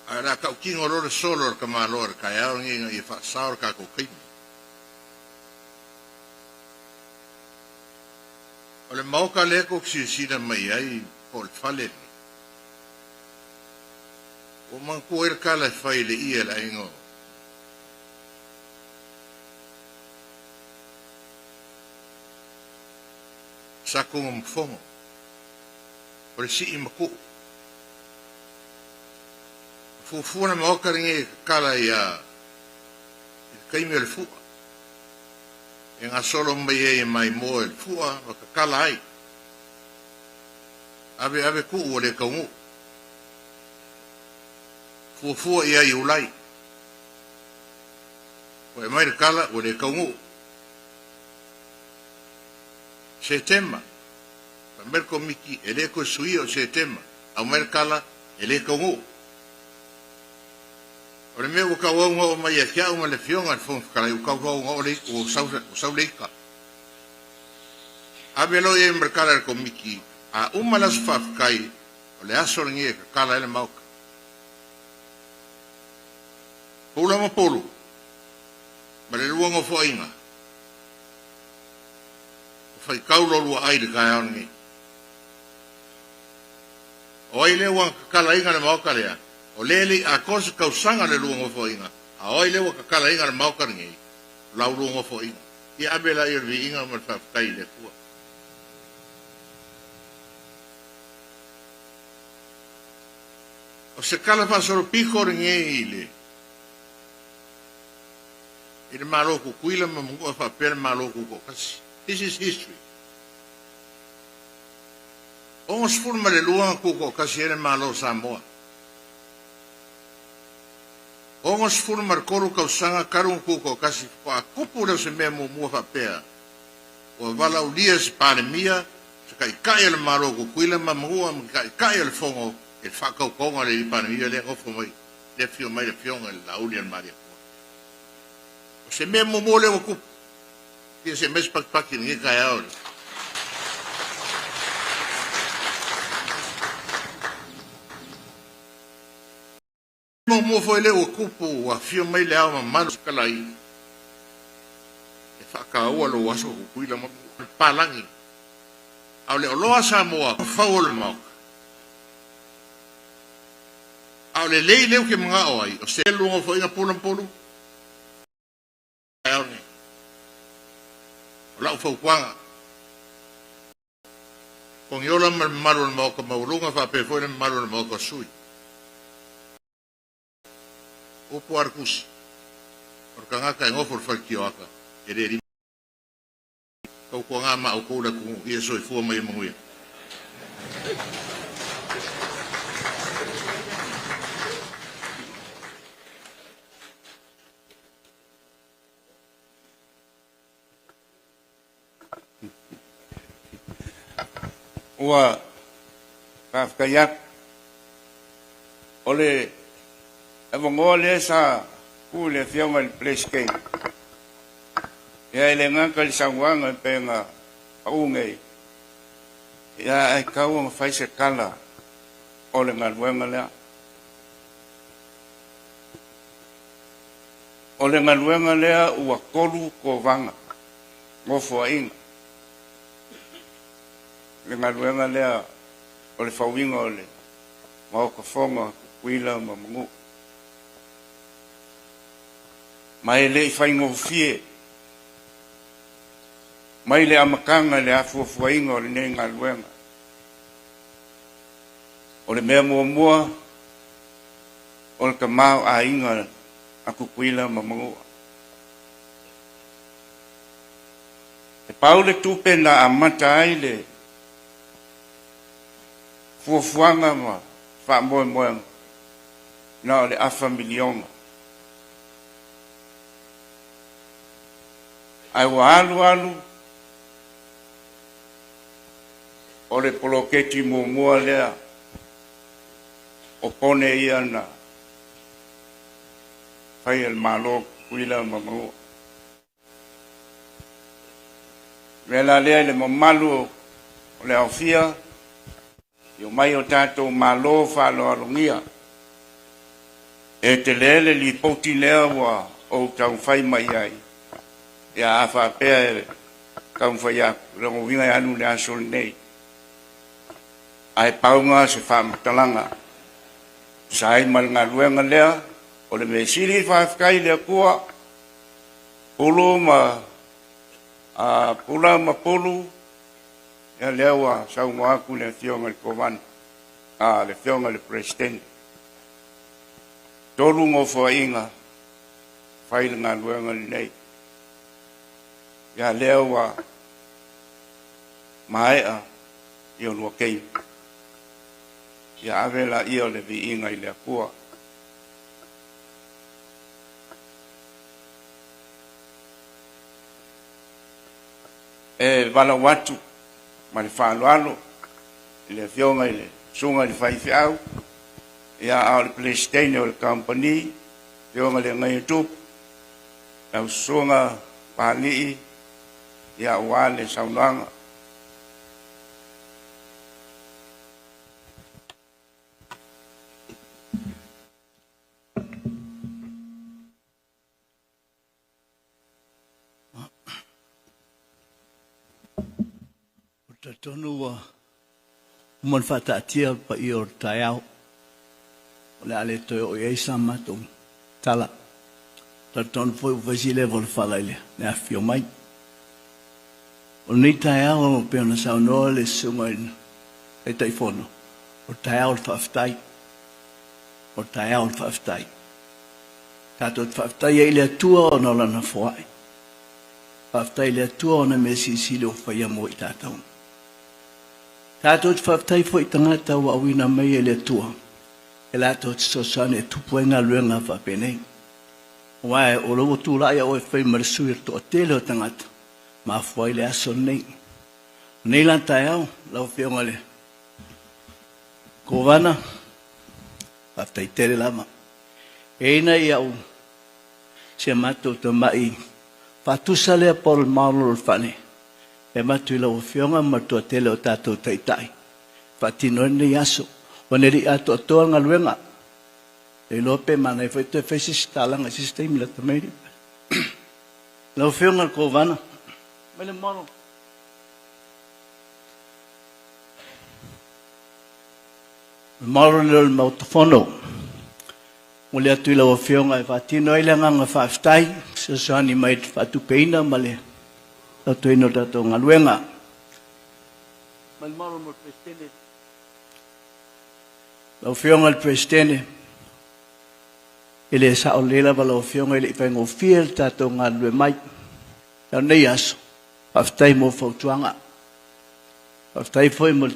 Ae o le a tautino loa le solo a le tamaloa i le taeao lenei ina ia faasao le tatou taimi. O le maota lea tou te silasila mai ai po o le fale lenei, Ua manatua ai le tala e fai i le ie a le aiga o Satunumafono, o le sii matuu. Na fuafua le Maota lenei e tatala ia i le taimi o le fua, e gasolo mai ai e maimoa i le fua ma tatala ai. Ave ave tuu ua le taunuu. Fuafua i ai Iulai. Ua e mai le tala ua le taunuu. Setema, fai mai le Komiti e le toe suia o Setema, aumai le tala e le taunuu. O le mea ua tauau ona oo mai ia te au ma le Afioga i le Fofoga Fetalai, ua tauau ona oo le ua sau le ita. Ave loa i ai ma le tala i le Komiti, a uma le aso faafetai, o le aso lenei e tatala ai le Maota. Pula ma Pulu, ma le lua nofoaiga, ua faitau lo lua ai i le taeao lenei. O ai lea ua na tatalaina le Maota lea, o lea e le i atoa se tausaga le lua nofoaiga. A o ai lea ua tatalaina le Maota lenei, o la ulua nofoaiga. Ia ave laia o le viiga ma le faafetai i le Atua. O se tala faasolopito lenei i le i le Malo o Tutuila ma Manua faapea le Malo Tutoatasi. This is history. 62 na tutoatasi ai le Malo o Samoa. 63 tausaga talu ona tutoatasi faatoa tupu lea o se mea muamua faapea ua valaaulia se Palemia, se Taitai o le Malo o Tutuila ma Manua ma Taitai o le Fono i le faatautoga o le Palemia lea e nofo mai, lea e afio mai le Afioga i le Laaulialemalietoa. O se mea muamua lea ua tupu, ia se i aumai se patipati i lenei taeao i le Muamua foi lea ua tupu ua afio mai Le Ao Mamalu Fetalai e faataua lou aso Tutuila ma Papalagi a o le oloa Samoa fau o le Maota. A o le lei lea ou te manao ai o se lua nofoaiga pulu ma pulu taeao nei. O lau fautuaga, Togiola ma le mamalu o le Maota maualuga faapea foi le mamalu o le Maota o sui. Upu a le tusi, o le tagata e nofo i le fale tioata, e le Tautuaga ma outou le atunuu ia soifua ma ia manuia. Ua faafetai atu. O le avanoa lea sa tuu i le Afioga i le Peresetene, ia e le gata i le saunoaga e pei ona pau nei, ia ae tatau ona fai se tala o le galuega lea. O le galuega lea ua tolu tovaga, nofoaiga, le galuega lea o le fauina o le Maota Fono a Tutuila ma Manua. Ma e le i faigofie mai le amataga i le afuafuaina o lenei galuega. O le mea muamua, o le tamaoaiga a Tutuila ma Manua. E pau le tupe na amata ai le fuafuaga ma faamoemoega na o le afa miliona. Ae ua alu alu o le poloketi muamua lea o pone ia na fai e le Malo Tutuila ma Manua. Mea la lea i le mamalu o le aofia, i omai o tatou Malo faaaloalogia. E tele le lipoti lea ua ou taumafai mai ai, ia a faapea e taumafai atu, lona uiga e alu le aso lenei. Ae pau na se faamatalaga tusa ai ma le galuega lea, o le mea sili faafetai i le Atua, Pulu ma a Pula ma Pulu, ia lea ua saunoa atu le Afioga i le Kovana, a le Afioga i le Peresetene. 3 nofoaiga fai le galuega lenei. Ia lea ua maea i o lua taimi. Ia ave laia o le viiga i le Atua. E valaau atu ma le faaaloalo i le Afioga i le Susuga i le Faifeau, ia a o le Peresetene o le Kamupani, Afioga i le Agaiatupu, lau Susuga Papalii, ia aua le saunoaga. Ou te talitonu ua uma ona faataatia le paia o le taeao, o le a le toe oo i ai sa matou tala. Talitonu foi ua fai si leva o le fala i le afifio mai. O lenei taeao e pei ona saunoa le Susuga i le Taitaifono, o le taeao o le faafetai. O le taeao o le faafetai. Tatou te faafetai ai i le Atua ona o Lana foai. Faafetai i le Atua ona mea silisili ua faia mo i tatou. Tatou te faafetai foi i tagata ua auina mai e le Atua e latou te fesoasoani e tupu ai galuega faapenei. Aua o lea ua tulai au e fai ma le sui o le toatele o tagata, mafua ai le aso lenei. O nei la taeao, lau Afioga i le Kovana, faafetai tele lava. E i ai au si a matou tamai faatusa lea po o le model o le fale e avatu i lau Afioga ma le toatele o tatou taitai faatino ai lenei aso. Ua ne i atoatoa le galuega, le iloa pe manaia foi toe fai se isi talaga i se isi taimi lata mai. Lau Afioga i le Kovana, mai le model. O le model lea o le Maota Fono. Momoli atu i lau Afioga e faatino ai le agaga faafetai, fesoasoani mai i le faatupeina ma le tautuaina o le tatou galuega. Mai le model mo le Peresetene. Lau Afioga i le Peresetene, e le sao lelei lava lau Afioga e le i faigofie le tatou galulue mai. A o lenei aso, faafetai mo fautuaga. Faafetai foi mo le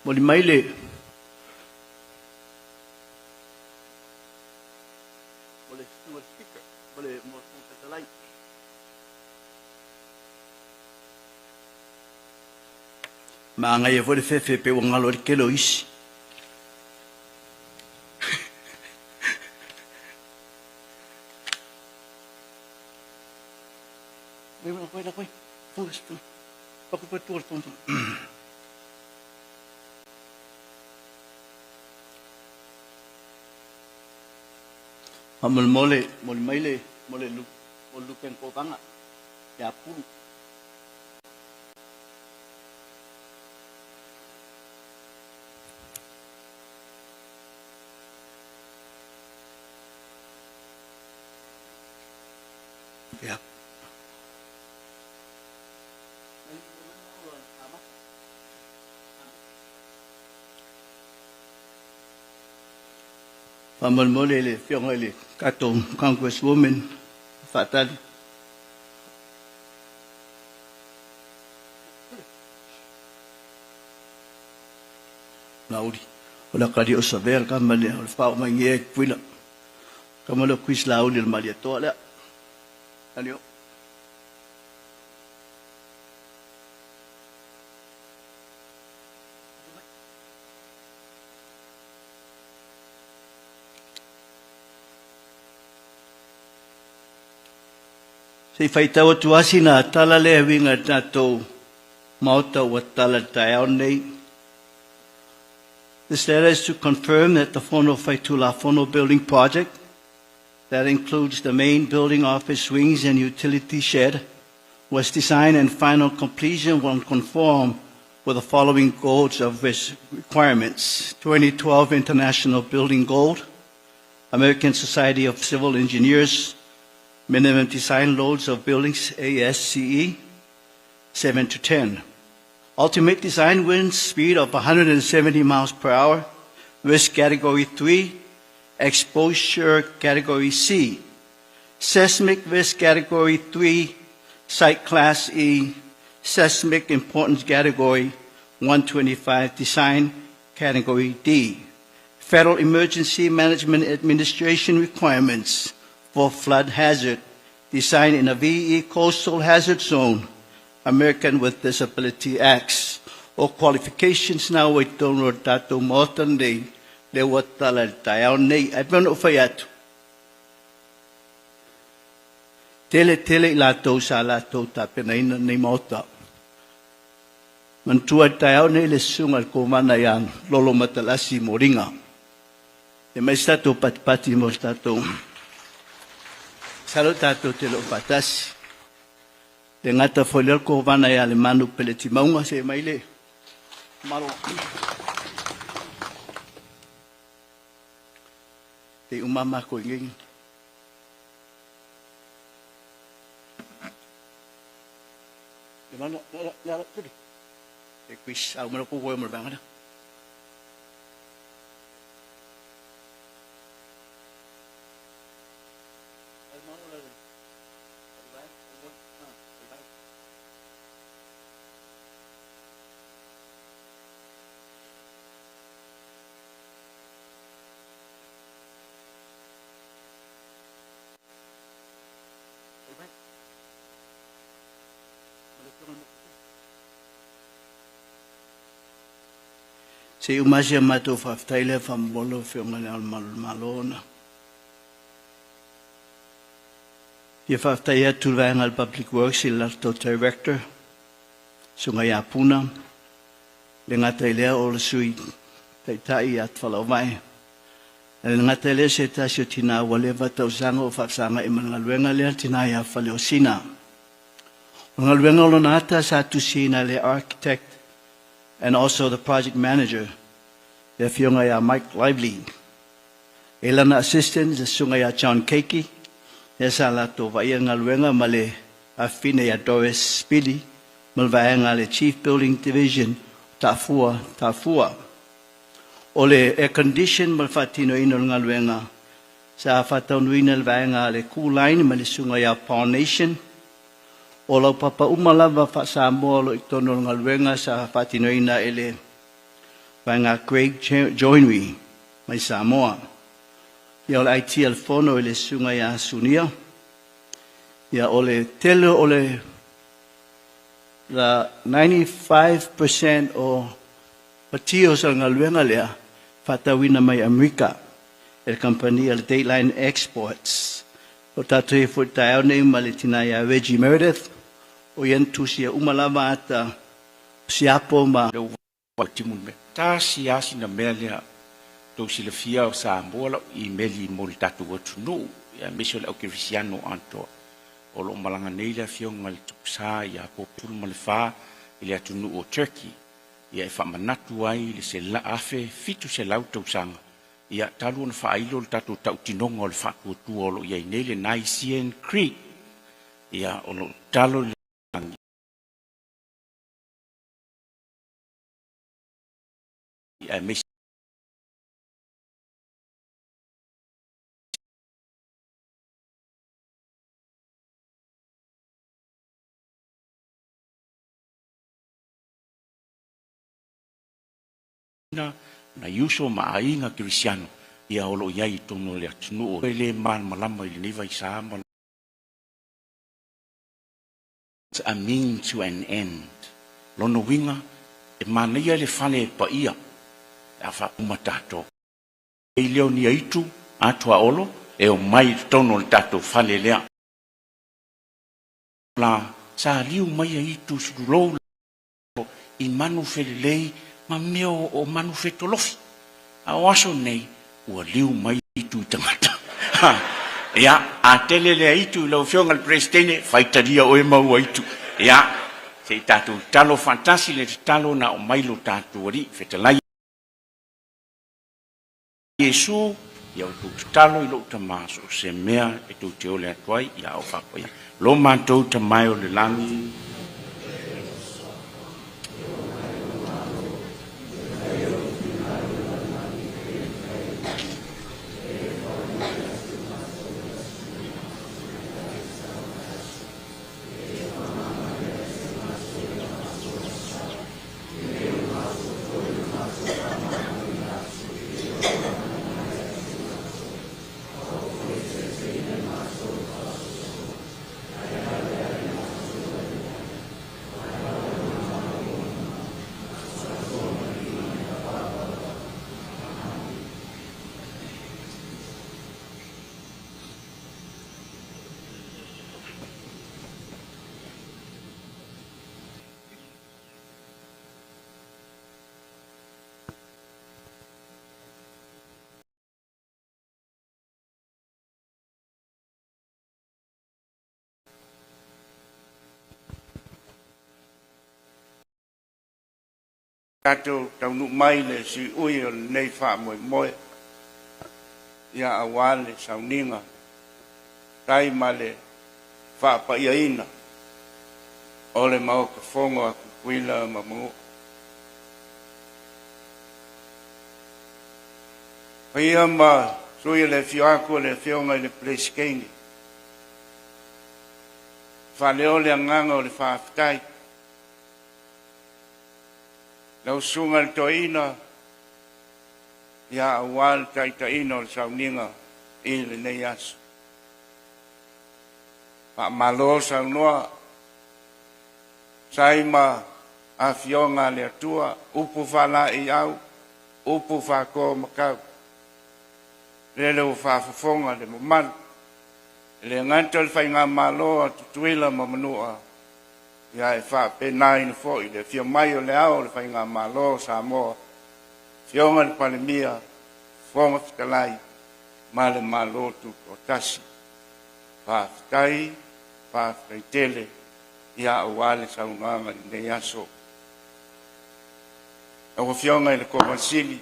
Moli mai le mo le susuga i le Speaker, mo le Fofoga Fetalai. Manaia foi le fefe pei ua galo ai le tele o isi. Faamolemole, moli mai le mo le mo le Luteni Kovana ia Pulu. Ia. Faamolemole i le Afioga i le tatou Congresswoman faatali. Lauli, o le akali o Savea le kama lea, o le fao mai ngea i Tutuila. Kama lea o Chris Lauli o le Malietoa lea. Tali o. Se i faitau atu lava sina tala lea e uiga i le tatou Maota ua tatala i le taeao lenei. This letter is to confirm that the Fono Faitulafono building project that includes the main building office wings and utility shed was designed and final completion will conform with the following codes of risk requirements. 2012 International Building Gold, American Society of Civil Engineers, Minimum Design Loads of Buildings, ASCE, 7 to 10. Ultimate design wind speed of 170 miles per hour, risk category 3, exposure category C, seismic risk category 3, site class E, seismic importance category 125, design category D. Federal Emergency Management Administration requirements for flood hazard, design in a VE coastal hazard zone, American with Disability Acts. O qualifications na ua i totonu o le tatou Maota lenei, lea ua tatala i le taeao lenei. Ae pei ona ou fai atu, tele tele i latou sa latou tapenaina lenei Maota. Manatua i le taeao lenei le susuga i le Kovana ia Lolo Matalasi Moliga. E mai se tatou patipati mo se tatou. Masalo tatou te le o faatasi. Le gata foi lea o le Kovana ia Lemanu Peletimauga, se mai le. Malo. Te umama ko ngi. Mana na na tu. E kuis au mana ko ko mo banga na. Se i uma si a matou faafetai lea faamomolo Afioga i Le Ao Mamalu o le Malo ona fia faafetai atu i le vaega a le Public Works i le latou Director, Susuga ia Puna, le gata i lea o le Sui Taitai ia Tafalauvae, ae le gata i lea se tasi o tina ua leva tausaga o faafesagai ma le galuega lea, le tina ia Faleosina. O le galuega o lona ata sa tusiina e le Architect and also the Project Manager, le Afioga ia Mike Lively. E lana assistant, le Susuga ia John Keiki, lea sa latou vaaia le galuega ma le afafine ia Doris Spili ma le vaega a le Chief Building Division o Taafua Taafua. O le air condition ma le faatinoina o le galuega sa faataunuina e le vaega a le Cool Line ma le Susuga ia Paul Nation. O laupapa uma lava faa-Samoa o lo o i totonu o le galuega sa faatinoina e le vaega Greg Joinery mai Samoa. Ia o le IT a le Fono i le Susuga ia Sunia. Ia o le tele o le the 95% o materials o le galuega lea faatauina mai Amerika e le kamupani a le Dateline Exports. O tatou i ai foi i le taeao nei ma le tina ia Reggie Meredith, o ia na tusia uma lava ata o siapo ma Lea ua timu le mea. Tasi lava sina mea lea tou silafia o Samoa lau imeli mo le tatou atunuu aemaise o le aukerisiano atoa. O lo o malaga nei le afioga i le Tupusa ia Apopo 14 i le atunuu o Turkey ia e faamanatu ai le 1700 tausaga ia talu ona faailo le tatou tautinoga o le faatuatua o lo o i ai nei le Nicene Creed ia o lo o tatalo i le lagi aemaise nai uso ma aiga kerisiano ia o lo o i ai i totonu o le atunuu e le malamalama i lenei vaisa ma a mean to an end. Lona uiga, e manaia le fale e paia pe a faauma tatou. Ei lea o ni aitu a Tuaolo e omai i totonu o le tatou fale lea. La, sa liu mai aitu sululou i manu felelei ma mea o manu fetolofi. A o aso nei, ua liu mai itu i tagata. Ia, a tele lea itu i lau Afioga i le Peresetene, faitalia oe ma ua itu. Ia, se i tatou tatalo faatasi le tatalo na aumai lo tatou Alii, fetalai Iesu, ia outou tatalo i lou Tama so o se mea e tou te ole atu ai, ia o faapaia. Lo matou Tama e o le lagi. Tatou taunuu mai le siui o lenei faamoemoe, ia aua le sauniga tai ma le faapaiaina o le Maota Fono a Tutuila ma Manua. Paia ma sui o le afio atu o le Afioga i le Peresetene, faaleo le agaga o le faafetai. Lau Susuga i le Toeaina, ia aua le taitaiina o le sauniga i lenei aso. Faamalo saunoa, sai ma afioga a le Atua, upu faalaeiau, upu faatoa matau. Lele ua faafofoga le mamalu, e le gata o le Faigamalo a Tutuila ma Manua, ia e faapenaina foi le afio mai o le ao o le Faigamalo o Samoa, Afioga i le Palemia, Fofoga Fetalai ma le Malo Tutoatasi. Faafetai, faafetai tele, ia aua le saunoaga i lenei aso. Lau Afioga i le Kovana Sili,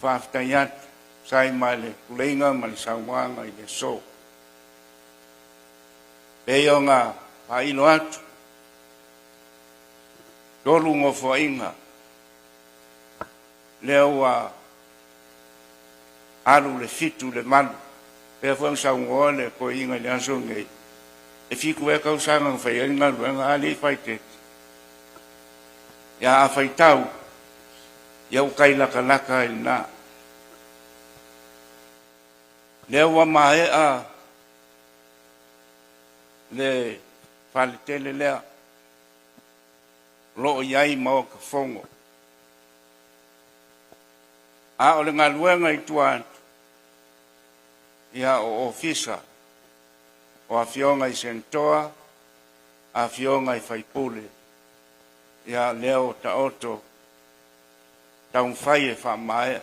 faafetai atu, sai ma le tuleiga ma le saunoaga i le aso. Pei ona faailo atu, 3 nofoaiga, lea ua alu le 7 le 8, pea foi na saunoa le toeaina i le aso lenei, e 7 ea tausaga na fai ai le galuega, a le faaeteete. Ia a faitau, ia ua tai latalata ai lena. Lea ua maea le faletele lea, o lo o i ai Maota Fono. A o le galuega i tua atu, ia o ofisa, o afioga i senatoa, afioga i faipule, ia lea o taoto taumafai e faamaea.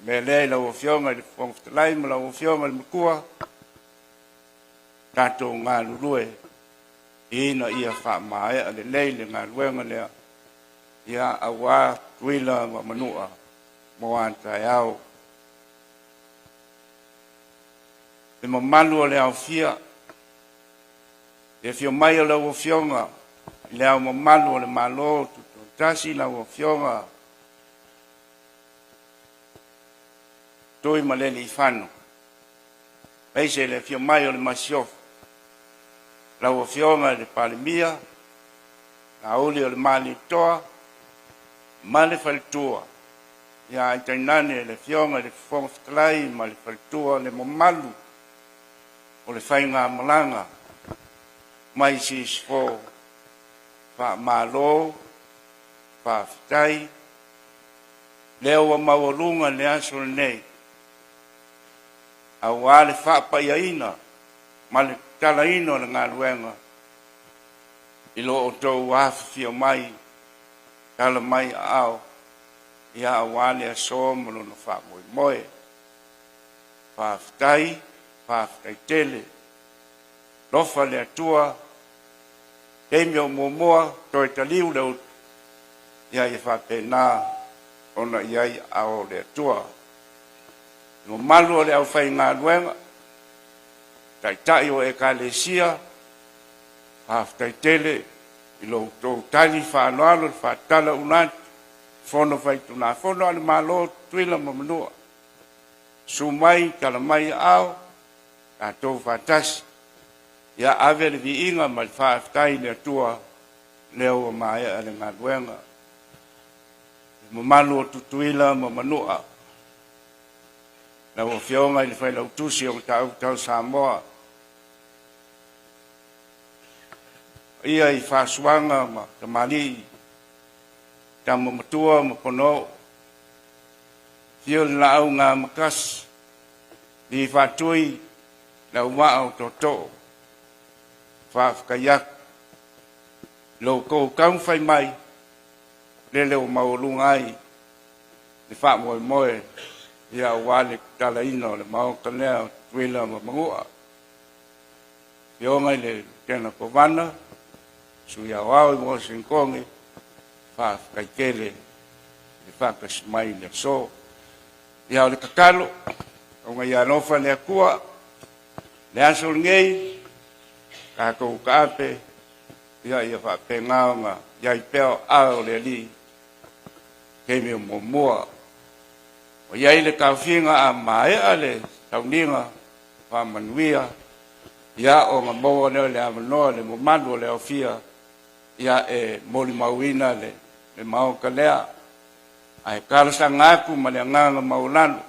Mea lea i lau Afioga i le Fofoga Fetalai ma lau Afioga i le Matua, tatou galulue ina ia faamaea lelei le galuega lea, ia aua Tutuila ma Manua mo a taeao. Le mamalu o le aofia, le afio mai o lau Afioga i le Ao Mamalu o le Malo Tutoatasi, lau Afioga Tuimalealiifano, aemaise le afio mai o le Masiofo, lau Afioga i le Palemia, Laauli o le Malietoa ma le Faletua, ia ai tainane le Afioga i le Fofoga Fetalai ma le Faletua, le mamalu o le faigamalaga mai Sisifo, faamalo, faafetai, lea ua maualuga le aso lenei, aua le faapaiaina ma le tatalaina o le galuega i lo outou afifio mai, tala mai aao, ia aua le aso ma lona faamoemoe. Faafetai, faafetai tele. Lofa le Atua, taimi o muamua, toe taliu le utu, ia ia faapena ona i ai aao o le Atua. Le mamalu o le aufaigaluega, taitai o Ekalesia, faafetai tele i lo outou tali faaaloalo le faatatala una atu, Fono Faitulafono a le Malo, Tutuila ma Manua. Susu mai, tala mai aao, tatou faatasi. Ia ave le viiga ma le faafetai i le Atua, lea ua maea le galuega. Le mamalu o Tutuila ma Manua, lau Afioga i le Failautusi o Mataupu Tau Samoa, ia i faasuaga ma tamalii, tama matua ma ponoo, fio le laau ngā makasi, li faatui le auvaa o tootoo, faafetai atu lo outou taumafai mai, lele ua maualuga ai le faamoemoe, ia aua le tatalaina o le Maota lea o Tutuila ma Manua. Afioga i le Lutena Kovana, Sui Aoao i Washington, faafetai tele i le faatasi mai i le aso. Ia o le tatalo, ona ia alofa le Atua, le aso lenei, tatou taape, ia ia faapena ona iai pea o aao o le Alii, taimi o muamua. O iai le taofiga a maea le sauniga faamanuia, ia ona maua lea o le avanoa le mamalu o le aofia, ia e molimauina le maota lea. Ae talosaga atu ma le agaga maualalo,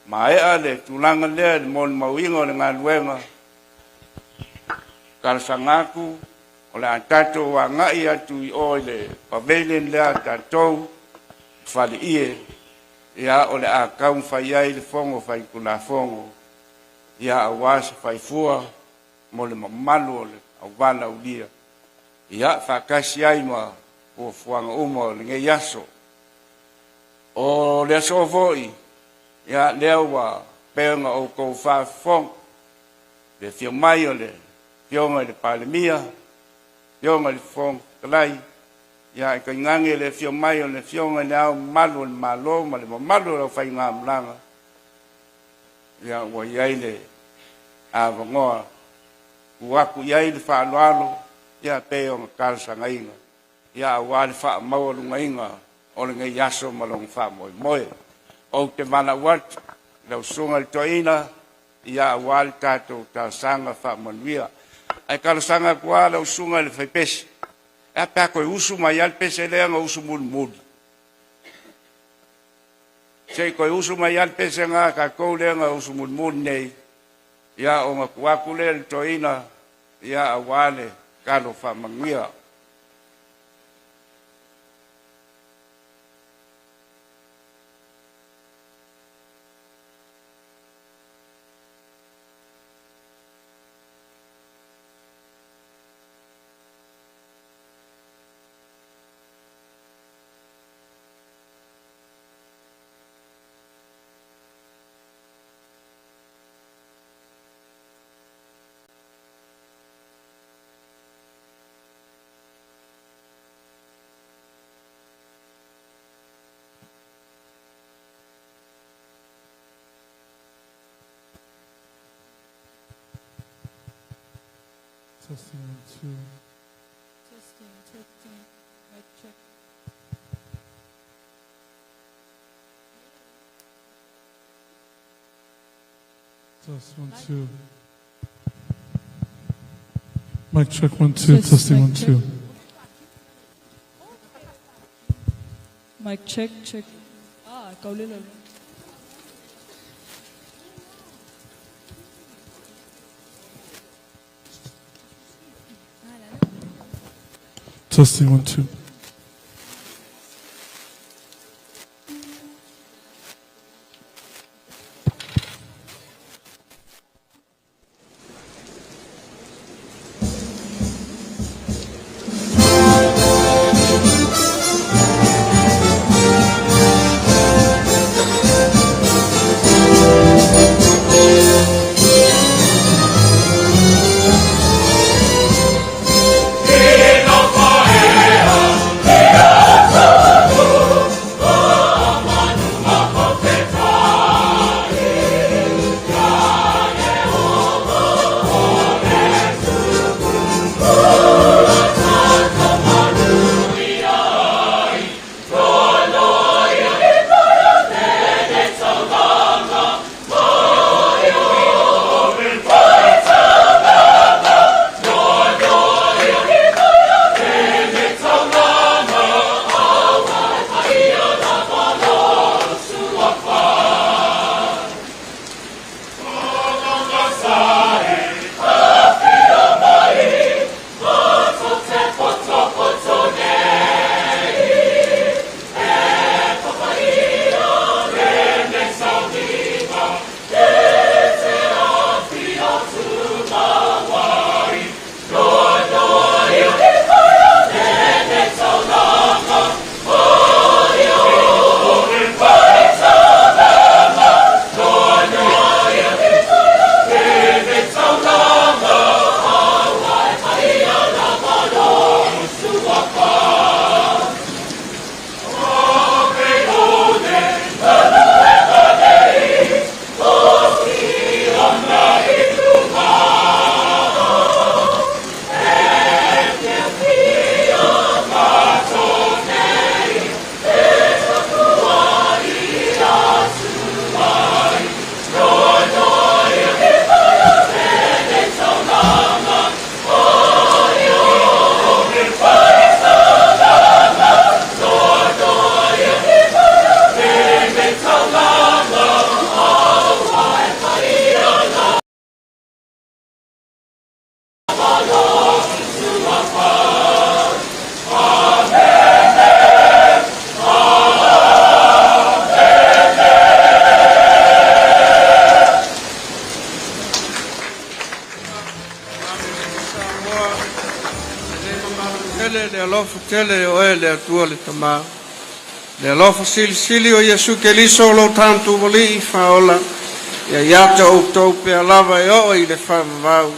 maea le tulaga lea i le molimauina o le galuega, talosaga atu o le a tatou agai atu i o i le pavilion lea a tatou faleie, ia o le a taumafai ai le Fono Faitulafono, ia aua se faifua mo le mamalu o le auvalaulia, ia faatasi ai ma fuafuaga uma o lenei aso. O le aso foi, ia lea ua pei ona outou faafofoga, le afio mai o le Afioga i le Palemia, Afioga i le Fofoga Fetalai, ia e tainane le afio mai o le Afioga i le Ao Mamalu o le Malo ma le mamalu o le aufaigamalaga, ia ua i ai le avanoa tuu atu i ai le faaaloalo, ia pei ona talosagaina, ia aua le faamaualugaina o lenei aso ma lona faamoemoe. Ou te valaau atu lau Susuga i le Toeaina, ia aua le tatou talosaga faamanuia. Ae talosaga atu lava lau Susuga i le Faipese, e a pe a toe usu mai lava le pese lea na usu mulimuli. Se i toe usu mai lava le pese na a tatou lea na usu mulimuli nei, ia ona tuu atu lea i le toeaina, ia aua le talo faamanuia. Testing 1, 2. Testing, testing, mic check. Test 1, 2. Mic check 1, 2. Test, Testing mic 1, check. 2. Mic check, check. Ah, kaulelo. Testing 1, 2. E Samoa, e le mamalu tele le alofa tele o oe le Atua le Tamā. Le alofa silisili o Iesu Keriso lo tatou Alii Faaola, ia ia te outou pea lava e oo i le faavavau.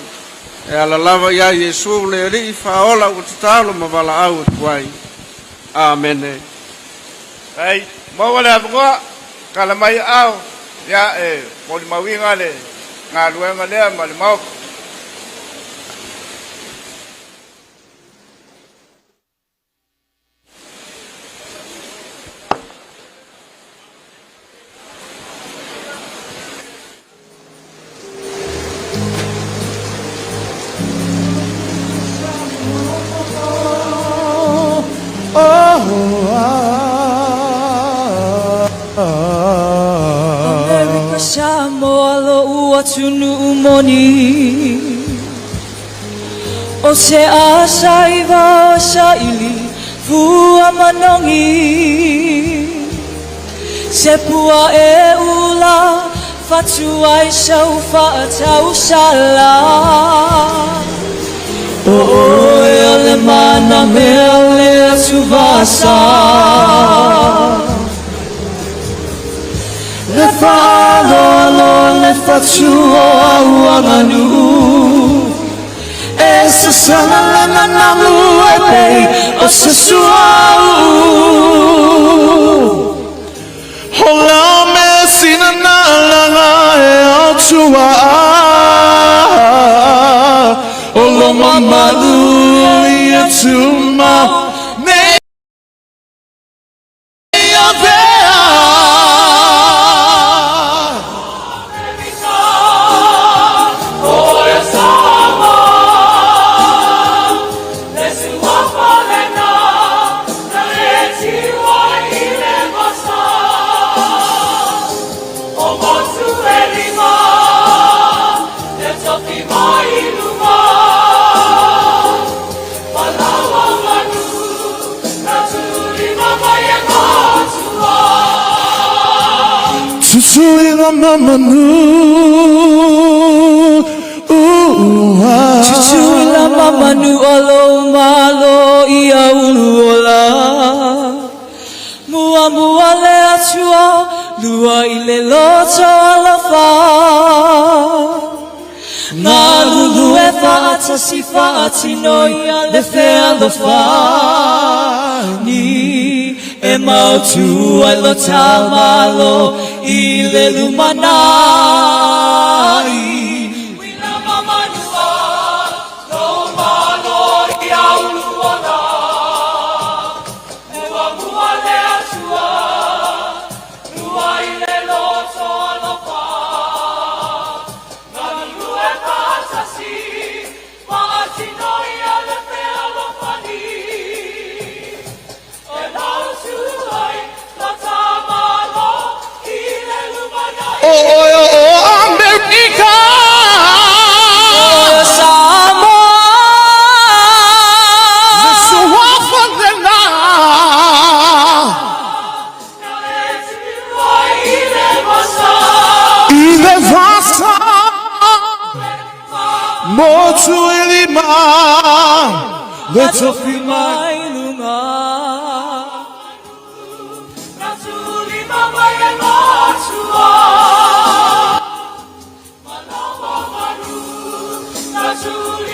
E ala lava ia Iesu le Alii Faaola ua tatalo ma valaau atu ai. Amene. Ai, maua le avanoa, tala mai ao, ia e molimauina le galuega lea ma le Maota. Amerika Samoa lo'u atunuu moni O se asa i vao saili fua manogi Se pua e ula fatu ai sau faatausala O oe o le mana mea o le atuvasa Le faaaloalo le fatu o au aganuu E sasala lana namu e pei o se suauu. O la me sina na langa e atua. O lo mamalu ia tuma me ia vea. Tutuila mamanu. Tutuila mamanu o lou Malo ia ulu ola. Muamua le Atua, lua i le loto alofa. Galulue faatasi faatino ia le fealofani e mautu ai lo ta Malo i le lumanai. Uila mamanua, lou Malo ia ulu ola. Muamua le Atua, lua i le loto alofa. Galulue faatasi, faatino ia le fealofani. E mautu ai lo ta Malo i le lumanai. O oe o Amerika. O Samoa. Le suafa lena. Na e tiu ai i le vasa. I le vasa. Motu e lima. Le tofi mai. Mai luga. Na tulima mai e matua. Malawa manu. Na tulima.